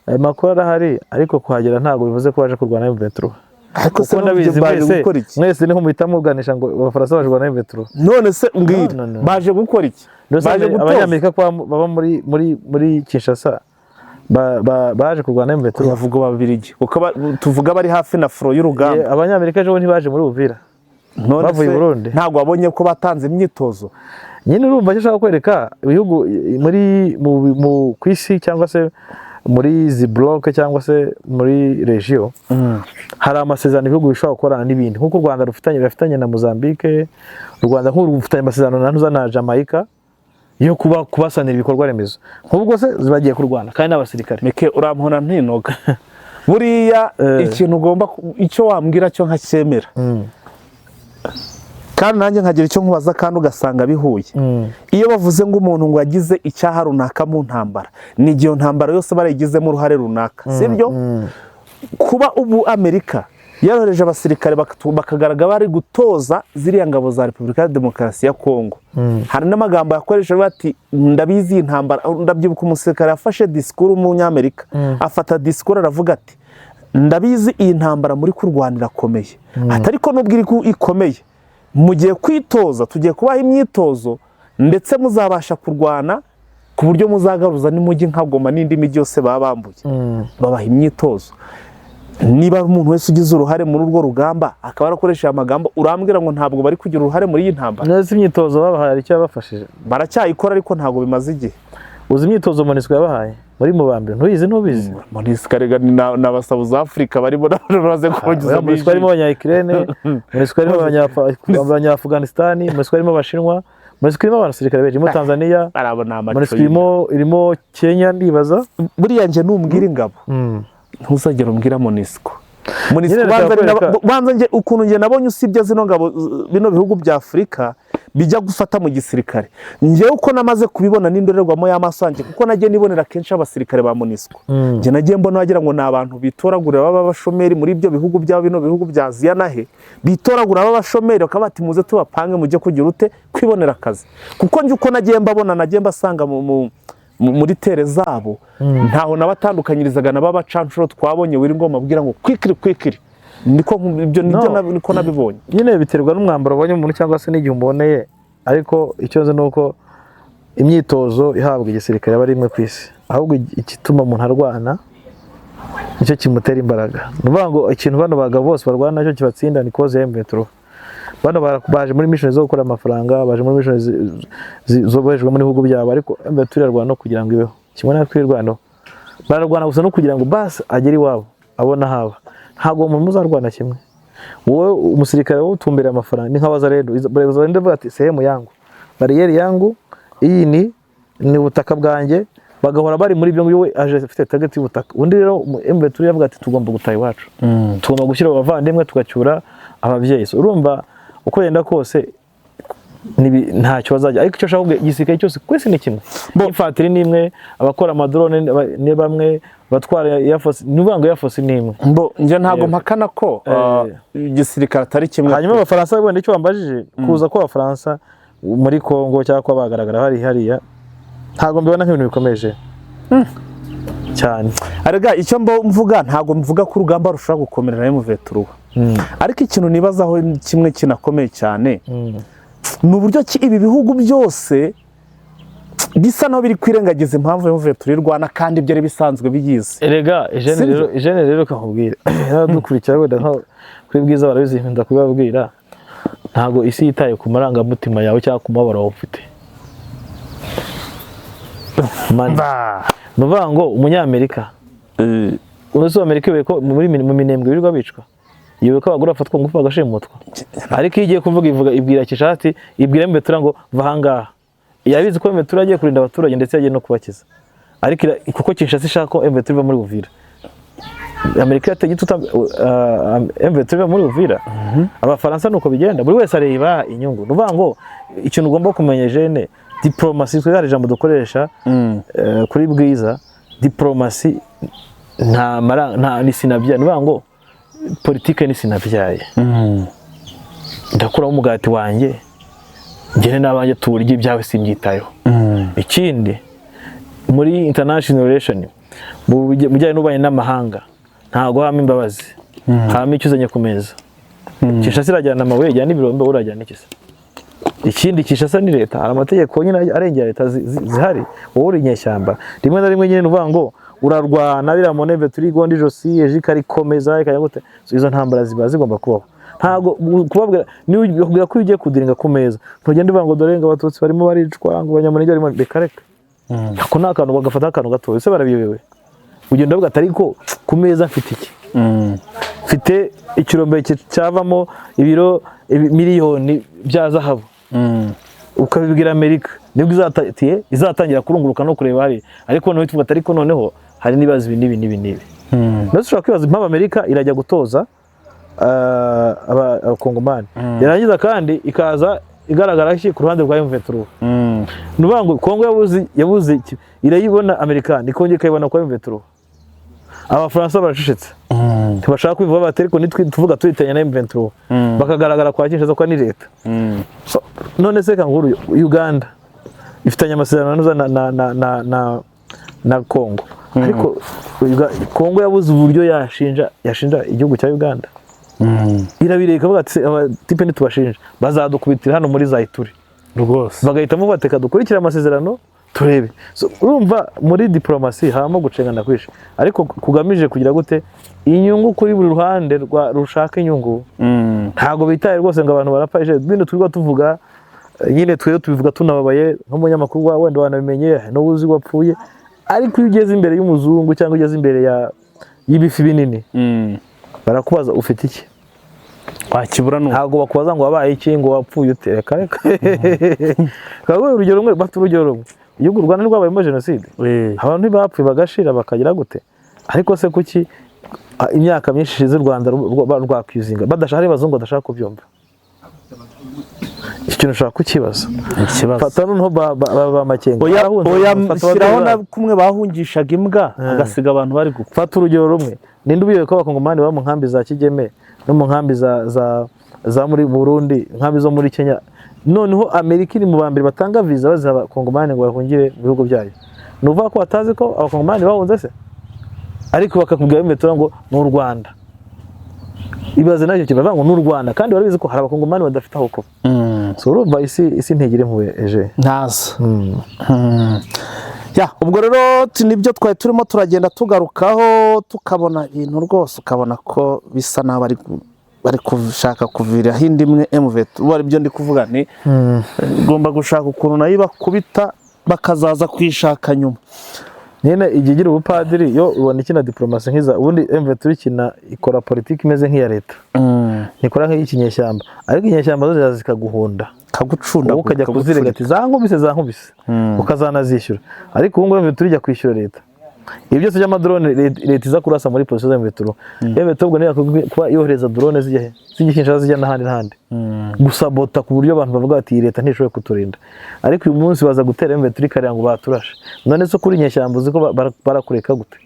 Ayo makuru arahari, ariko kuhagera ntabwo bivuze ko baje kurwana na M23. Ariko se Kuko ndabizi baje mwese gukora iki? Mwese niho muhita muganisha ngo Abafaransa baje kurwana na M23. None se mbwira, No, no, no. baje gukora iki? Mbese Baje gutoza? Abanyamerika ko baba muri Kinshasa baje kurwana na M23? Yavuga Ababiligi kuko tuvuga bari hafi na front y'urugamba. Abanyamerika ejo bundi ntibaje muri Uvira? None Bavuye se i Burundi. ntabwo wabonye ko batanze imyitozo? Nyine urumva icyo ushaka kwereka, ibihugu muri mu, mu ku isi cyangwa se muri izi bloc cyangwa se muri région, hari amasezerano ibihugu bishobora gukorana n'ibindi, nk'uko u Rwanda rufitanye na Mozambique. U Rwanda nk'uru rufitanye amasezerano na ntuza na Jamaica yo kuba kubasanira ibikorwa remezo. Nk'ubwo se bagiye kurwana kandi n'abasirikare? Meke, urampona ntinoga buriya. Ikintu ugomba icyo wambwira cyo nkacyemera, kandi nanjye nkagira icyo nkubaza kandi ugasanga bihuye. Iyo bavuze ngo umuntu ngo yagize icyaha runaka mu ntambara, ni igihe iyo ntambara yose barayigizemo uruhare runaka, sibyo? Kuba ubu Amerika yarohereje abasirikare bakagaragara bari gutoza ziriya ngabo za Repubulika ya Demokarasi ya Kongo, hari n'amagambo yakoresheje bati: "Ndabizi iyi ntambara." Ndabyibuka umusirikare yafashe disikuru, w'umunyamerika, afata disikuru aravuga ati: "Ndabizi iyi ntambara muri kurwanira akomeye," ati: "ariko nubwo iri ikomeye, mugiye kwitoza, tugiye kubaha imyitozo, ndetse muzabasha kurwana ku buryo muzagaruza n'umujyi nka Goma n'indi mijyi yose baba bambuye." Babaha imyitozo. Niba umuntu wese ugize uruhare muri urwo rugamba akaba yarakoresheje amagambo, urambwira ngo ntabwo bari kugira uruhare muri iyi ntambara? Neza, imyitozo babahaye hari icyo yabafashije? Baracyayikora, ariko ntabwo bimaze igihe. Uzi imyitozo MONUSCO yabahaye muri Mubambiro? Ntuyizi? Ntubizi? MONUSCO rega ni n'aba South Africa barimo bamaze kubagiza. Oya, MONUSCO harimo abanya-Ukraine, MONUSCO harimo abanya-Afghanistan, MONUSCO harimo Abashinwa, MONUSCO irimo abasirikare benshi, irimo Tanzania, Arabo ni amaco. MONUSCO irimo Kenya, ndibaza. Buriya njye numbwira ingabo, ntuzagera umbwira MONUSCO. MONUSCO Nyine banza ari ndashaka banza njye ukuntu njye nabonye, usibye zino ngabo bino bihugu bya Afurika bijya gufata mu gisirikare, njyewe uko namaze kubibona n'indorerwamo y'amaso yanjye, kuko nagiye nibonera kenshi abasirikare ba MONUSCO, njye nagiye mbona wagira ngo ni abantu bitoragurira baba abashomeri muri ibyo bihugu byabo, bino bihugu bya Aziya nahe, bitoragura baba abashomeri bakaba bati: "Muze tubapange mujye kugira ute kwibonera akazi." Kuko njye uko nagiye mbabona, nagiye mbasanga muri terrain zabo, ntaho nabatandukanyirizaga na b'abacanshuro twabonye wiri ngoma abwira ngo kwikiri kwikiri. Niko ibyo nibyo. No. Niko nabibonye. Nyine biterwa n'umwambaro ubonye umuntu cyangwa se n'igihe umuboneye, ariko icyo nzi ni uko imyitozo ihabwa igisirikare aba ari imwe ku isi. Ahubwo igituma umuntu arwana nicyo kimutera imbaraga. Ni ukuvuga ngo ikintu bano bagabo bose barwana nacyo kibatsinda ni cause ya M23. Bano baje muri mission zo gukora amafaranga, baje muri mission zobohejwe mu bihugu byabo, ariko M23 irarwana no kugira ngo ibeho kimwe natwe twirwanaho. Bararwana gusa no kugira ngo basi agere iwabo abone ahaba. Ntabwo umuntu muzarwana kimwe. Wowe umusirikare, wowe utumbereye amafaranga, ni nka Wazalendo. Wazalendo ivuga ati: "Sehemu yangu, barrière yangu iyi, ni ubutaka bwanjye." Bagahora bari muri ibyo ngibyo. We aje afite target y'ubutaka. Undi rero M23 yavuga ati: "Tugomba gutaha iwacu, tugomba gushyira abavandimwe, tugacyura ababyeyi." So, urumva uko yenda kose ntacyo bazajya. Ariko icyo ashaka kuvuga, igisirikare cyose ku isi ni kimwe, infantry ni imwe, abakora amadrone ni bamwe, abatwara Air Force, ni ukuvuga ngo Air Force ni imwe. Mbo njye ntabwo Yego. mpakana ko igisirikare atari kimwe. Hanyuma Abafaransa, wenda icyo wambajije, kuza kw'Abafaransa muri Congo cyangwa kuba bagaragara hari hariya, ntabwo mbibona nk'ibintu bikomeje cyane. Arega icyo mvuga, ntabwo mvuga ko urugamba rushobora gukomera na M23, ariko ikintu nibazaho kimwe kinakomeye cyane ni uburyo ki ibi bihugu byose bisa naho biri kwirengagiza impamvu M23 irwana, kandi byari bisanzwe biyizi. Erega Ejene, Sibyo? rero Ejene, rero kakubwira, dukurikira wenda nko kuri Bwiza barabizi, nkunda kubibabwira: ntabwo isi yitaye ku marangamutima yawe cyangwa ku mubabaro wawe ufite. Mani. Ni ukuvuga ngo umunyamerika, umunsi w'Amerika iyoboye ko mu Minembwe birirwa bicwa, iyoboye ko abagore bafatwa ngufu bagashimutwa, ariko iyo igiye kuvuga ivuga, ibwira Kishati, ibwira M23 ngo: "Va ahangaha." Yabizi ko M23 agiye kurinda abaturage, ndetse yagiye no kubakiza, ariko kuko Kinshasa ishaka ko M23 iva muri Uvira. Amerika yateye igitutu M23 muri Uvira. Abafaransa nuko bigenda, buri wese areba inyungu. Ni ukuvuga ngo ikintu ugomba kumenya jene, diplomasi, twe hari ijambo dukoresha kuri Bwiza, diplomasi nta mara nta ni sinabyaye. Ni ukuvuga ngo politike ni sinabyaye, ndakuramo umugati wanjye ngene n'abanjye tuwurye, ibyawe simbyitayeho. Ikindi, muri international relation, mu bijyanye n'ububanyi n'amahanga, ntabwo habamo imbabazi, habamo icyo uzanye ku meza. Kinshasa irajyana amabuye, ijyana n'ibirombe, urajyana iki se? Ikindi, Kinshasa ni leta, hari amategeko nyine arengera leta zihari. Wowe uri inyeshyamba, rimwe na rimwe nyine ni ukuvuga ngo urarwana biriya moneve turigonda ijosi, ejo ikarikomeza ikajya gute. So, izo ntambara ziba zigomba kubaho. Ntabwo kubabwira, niba bakubwira ko iyo ugiye kudealinga ku meza, ntugenda uvuga ngo dore ngo Abatutsi barimo baricwa, ngo Abanyamulenge barimo, reka reka. Ako ni akantu bagafata, akantu gato ese barabiyobewe. Ugenda uvuga ati ariko ku meza mfite iki? Mfite ikirombe cyavamo ibiro miliyoni bya zahabu. Ukabibwira Amerika, nibwo izatangira kurunguruka no kureba hari. Ariko noneho tuvuga ati ariko noneho hari n'ibibazo ibi n'ibi n'ibi n'ibi. Ndetse ushobora kwibaza impamvu Amerika irajya gutoza Abakongomani, yarangiza kandi ikaza igaragara ki ku ruhande rwa M23. Ni ukuvuga ngo Kongo yabuze irayibona Amerika, ikongera ikayibona kwa M23. Abafaransa baracecetse, ntibashaka kwivuga bati ariko nitwe tuvuga turitanya na M23, bakagaragara kwa Kinshasa ko ni leta. So, none se kanguru Uganda ifitanye amasezerano na Kongo, ariko Kongo yabuze uburyo yashinja igihugu cya Uganda. Irabireka ikavuga ati abatipe ntitubashinja, bazadukubitira hano muri za Ituri. Bagahitamo bateka dukurikire amasezerano turebe. So, urumva muri diplomasi habamo gucengana kwinshi, ariko kugamije kugira gute inyungu kuri buri ruhande rushaka inyungu. Ntabwo bitaye rwose ngo abantu barapfa. Ejo bino twirirwa tuvuga, nyine twebwe tubivuga tunababaye nk'umunyamakuru wa wenda wanabimenye n'uwo uzi wapfuye. Ariko iyo ugeze imbere y'umuzungu cyangwa ugeze imbere y'ibifi binini, barakubaza ufite iki? Wakibura nuko. Ntabwo bakubaza ngo wabaye iki, ngo wapfuye ute, reka reka. Kaguhe urugero rumwe, bafite urugero rumwe, igihugu u Rwanda rwabayemo jenoside, abantu ntibapfuye bagashira bakagira gute? Ariko se kuki imyaka myinshi ishize u Rwanda rwakwizinga badashaka, ari abazungu badashaka kubyumva? Iki kintu ushaka kukibaza. Ikibazo. Fata noneho ba Makenga Oya. barahunze, Oya. fata Shyiraho ababyeyi na babo. kumwe bahungishaga imbwa agasiga abantu bari gupfa. Fata urugero rumwe, ninde ubiyobewe ko Abakongomani baba mu nkambi za Kigeme no mu nkambi za muri Burundi, inkambi zo muri Kenya? Noneho Amerika iri mu ba mbere batanga viza baziha Abakongomani ngo bahungire mu bihugu byayo. Ni ukuvuga ko batazi ko Abakongomani bahunze se? Ariko bakakubwira bimetura ngo ni u Rwanda. Ibaze nacyo kibavuga ngo ni u Rwanda, kandi barabizi ko hari Abakongomani badafite aho kuba. So urumva isi ntigira impuhwe eje. Ntazo. Ya, ubwo rero nibyo twari turimo turagenda tugarukaho, tukabona ibintu rwose, ukabona ko bisa naho bari gushaka kuviraho indi imwe MV. Ubu ari byo ndi kuvuga, ni igomba gushaka ukuntu nayo ibakubita bakazaza kuyishaka nyuma. Nyine igihe igira ubupadiri yo ubona ikina diplomasi nk'iza ubundi M23 ikina, ikora politiki imeze nk'iya leta, ntikora nk'iy'ikinyeshyamba. Ariko inyeshyamba zo ziraza zikaguhunda, Kagucunda. Wowe ukajya kuzirega ati zankubise zankubise, ukazanazishyura. Ariko ubu ngubu M23 ijya kwishyura leta ibi byose by'amadrone, leta iza kurasa muri position za M23. M23 ubwo niyo kuba yohereza drone zijya he? Zijya Kinshasa, zijya n'ahandi n'ahandi, gusabota ku buryo abantu bavuga bati iyi leta ntishoboye kuturinda. Ariko uyu munsi baza gutera M23 ikarira ngo baturashe. None se kuri inyeshyamba uzi ko barakureka gute?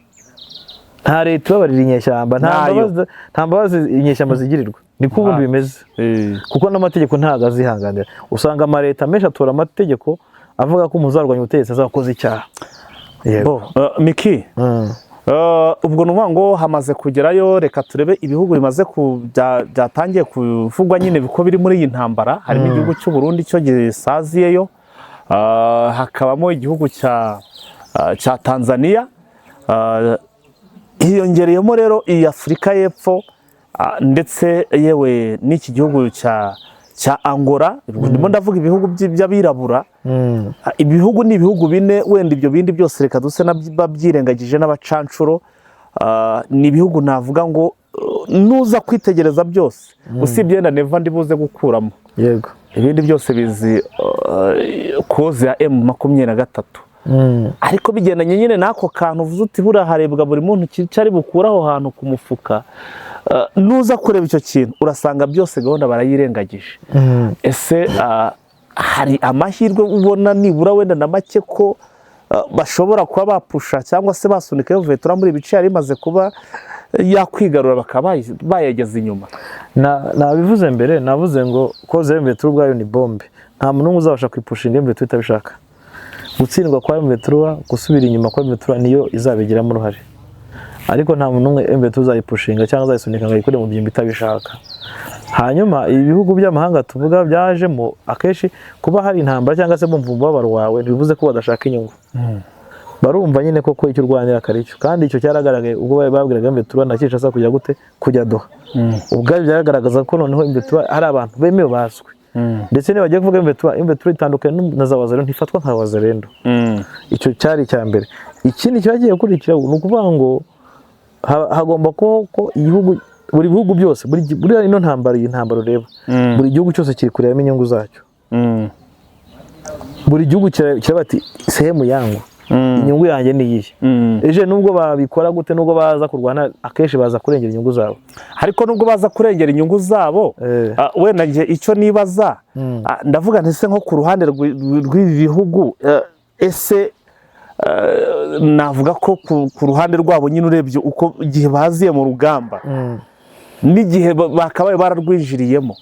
Nta leta ibabarira inyeshyamba, nta Ntayo. mbabazi, nta mbabazi inyeshyamba zigirirwa, niko ubundi bimeze, kuko n'amategeko ntabwo azihanganira. Usanga amaleta menshi atora amategeko avuga ko umuntu uzarwanya ubutegetsi azakoze icyaha. Yego. Bo, Miki, ubwo ni ukuvuga ngo hamaze kugerayo. Reka turebe ibihugu bimaze byatangiye kuvugwa nyine ko biri muri iyi ntambara. Harimo igihugu cy'u Burundi cyo gisaziyeyo, hakabamo igihugu cya Tanzania, hiyongereyemo rero iyi Afurika y'Epfo, ndetse yewe n'iki gihugu cya Angola. Ndimo ndavuga ibihugu by'abirabura. Ibihugu ni ibihugu bine. Wenda ibyo bindi byose reka duse n'ababyirengagije n'abacanshuro. Ni ibihugu navuga ngo nuza kwitegereza byose, usibye wenda Neva ndi buze gukuramo, ibindi byose bizi cause ya M23. Ariko bigendanye nyine n'ako kantu uvuze uti buriya harebwa buri muntu icyo ari bukure aho hantu ku mufuka. Nuza kureba icyo kintu, urasanga byose gahunda barayirengagije. Ese hari amahirwe ubona nibura wenda na make ko bashobora kuba bapusha cyangwa se basunika M23 muri ibi bice yari imaze kuba yakwigarura, bakaba bayageza inyuma? Nabivuze mbere, navuze ngo koze M23 ubwayo ni bombe. Nta muntu n'umwe uzabasha kwipushinga M23 itabishaka. Gutsindwa kwa M23, gusubira inyuma kwa M23, niyo izabigiramo uruhare, ariko nta muntu n'umwe M23 uzayipushinga cyangwa uzayisunika ngo ayikore mu byimbo itabishaka. Hanyuma ibi bihugu by'amahanga tuvuga byajemo, akenshi kuba hari intambara cyangwa se bumva umubabaro wawe ntibivuze ko badashaka inyungu. Barumva nyine koko icyo urwanira akari cyo, kandi icyo cyaragaragaye ubwo bari babwiraga M23 na Kinshasa kujya gute, kujya Doha. Ubwabyo byagaragaza ko noneho M23 hari abantu bemewe bazwi. Ndetse niba bagiye kuvuga M23, M23 itandukanye na za Wazalendo, ntifatwa nka Wazalendo. Icyo cyari icya mbere. Ikindi cyagiye gukurikira ni ukuvuga ngo hagomba kubaho ko igihugu, buri bihugu byose, buriya ino ntambara, iyi ntambara ureba, buri gihugu cyose kiri kurebamo inyungu zacyo. Buri gihugu kiraba ati sehemu yangu, inyungu yanjye ni iyihe? Ejo nubwo babikora gute, nubwo baza kurwana, akenshi baza kurengera inyungu zabo. Ariko nubwo baza kurengera inyungu zabo, wenda njye icyo nibaza, ndavuga nti se nko ku ruhande rw'ibi bihugu, ese navuga ko ku ruhande rwabo nyine, urebye uko igihe baziye mu rugamba n'igihe bakabaye bararwinjiriyemo,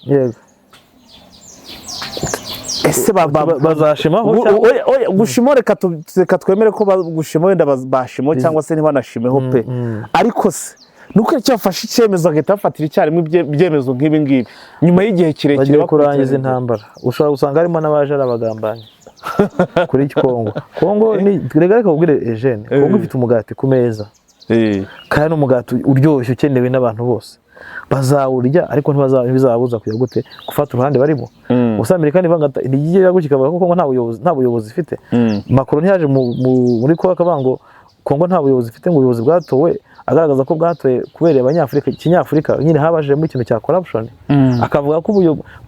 ese Bazashimaho cyangwa Oya, oya, gushimo reka twemere ko gushima wenda bashimaho cyangwa se ntibanashimeho pe. Ariko se nuko icyo bafashe icyemezo bagahita bafatira icyarimwe ibyemezo nk'ibi ngibi nyuma y'igihe kirekire Bagiye bakurikirana kurangiza intambara, ushobora gusanga harimo n'abaje ari abagambanyi kuri Kongo. Kongo ni, reka kubwire Eugene, Kongo ifite umugati ku meza, kandi ni umugati uryoshye ukenewe n'abantu bose. Bazawurya, ariko ntibizababuza kujya gute, gufata uruhande barimo. Gusa Amerika ntivanga, ntigiye gutya ikavuga ko Kongo nta buyobozi ifite. Macron ntiyaje muri Kongo akavuga ngo Kongo nta buyobozi ifite, ngo ubuyobozi bwatowe, agaragaza ko bwatowe kubera Abanyafurika, Kinyafurika nyine habajemo ikintu cya corruption. Akavuga ko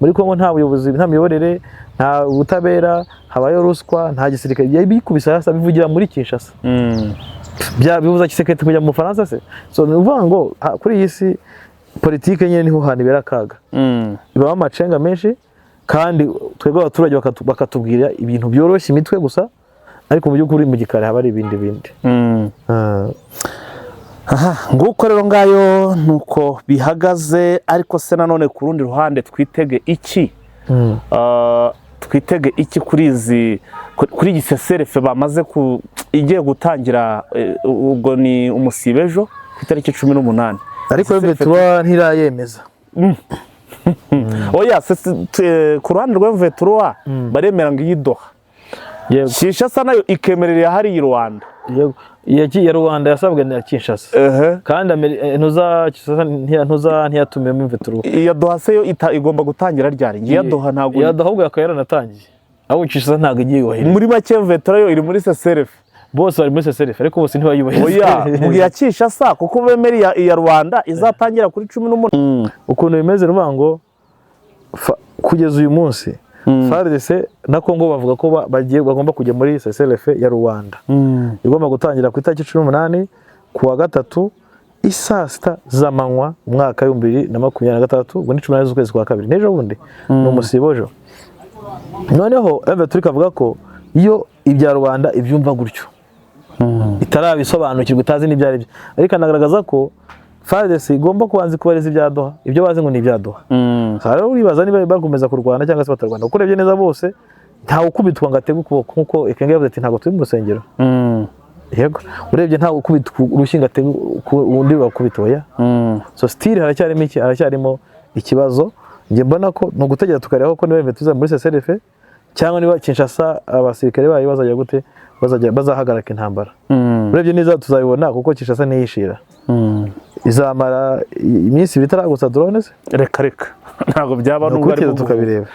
muri Kongo nta buyobozi, nta miyoborere, nta butabera, habayo ruswa, nta gisirikare. Yabikubise hasi abivugira muri Kinshasa. Bya bibuza Tshisekedi kujya mu Bufaransa se? So ni ukuvuga ngo kuri iyi si politike nyine niho hantu ibera akaga, ibamo amacenga menshi, kandi twebwe abaturage bakatubwira ibintu byoroshye imitwe gusa, ariko mu by'ukuri mu gikari haba hari ibindi bindi. Aha nguko rero, ngayo nuko bihagaze. Ariko se nanone ku rundi ruhande twitege iki? Twitege iki kuri izi kuri iyi cessez-le-feu bamaze ku igiye gutangira, ubwo ni umusibe ejo ku itariki 18? Ariko M23 ntirayemeza. Oya, ku ruhande rwa M23 baremera ngo iyi Doha, Kinshasa nayo ikemerera hariya i Rwanda. Yego, iya Rwanda yasabwe na Kinshasa, kandi ntuza Kinshasa ntuza ntiyatumiyemo M23. Iya Doha se yo igomba gutangira ryari? Iya Doha ntabwo Iya Doha ahubwo yakaba yaranatangiye, ahubwo Kinshasa ntabwo igiye yubahiriza. Muri make M23 yo iri muri cessez-le-feu. Bose bari muri cessez-le-feu, ariko bose ntibayubahiriza. Oya, mu ya Kinshasa kuko bemera iya Rwanda izatangira kuri 18. Ukuntu bimeze, ruvuga ngo kugeza uyu munsi FARDC na Congo bavuga ko bagiye, bagomba kujya muri cessez-le-feu ya Rwanda, igomba gutangira ku itariki 18, ku wa gatatu, isaa 6 z'amanywa, umwaka w'2026, ubwo ni 18 z'ukwezi kwa kabiri, n'ejo bundi ni umusibo ejo. Noneho M23 ikavuga ko iyo ibya rubanda ibyumva gutyo, itarabisobanukirwa, itazi n'ibyo ari byo, ariko anagaragaza ko FARDC igomba kubanza kubariza ibya Doha, ibyo bazi ngo ni ibya Doha. Aha rero uribaza niba bakomeza kurwana cyangwa se batarwana, kuko urebye neza bose ntawe ukubitwa ngo atege ukuboko, nk'uko Ekenge yavuze ati ntabwo turi mu rusengero. Yego, urebye ntawe ukubitwa urushyi ngo atege undi bakubita, oya. So still haracyarimo iki? Haracyarimo ikibazo. Njye mbona ko ni ugutegereza tukareba ko niba tuza muri cessez-le-feu cyangwa niba Kinshasa abasirikare bayo bazajya gute, bazajya bazahagarika intambara. Urebye neza tuzabibona, kuko Kinshasa ntiyishira, izamara iminsi 2 itaragutsa drone se? Reka reka, ntabwo byaba Ni nubwo ukubitegereza ariko tukabireba.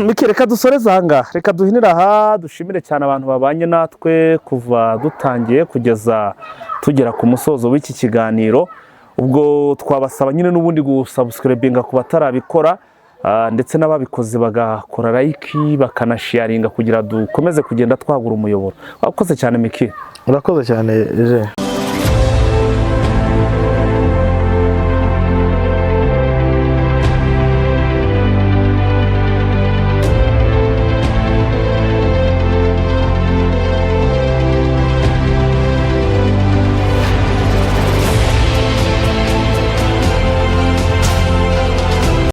Miki, reka dusoreze aha ngaha, reka duhinire aha. Dushimire cyane abantu babanye natwe kuva dutangiye kugeza tugera ku musozo w'iki kiganiro. Ubwo twabasaba nyine n'ubundi gusubscribinga ku batarabikora. ndetse n'ababikoze bagakora like, bakanasharinga kugira dukomeze kugenda twagura umuyoboro. Wakoze cyane, Miki. Urakoze cyane, je.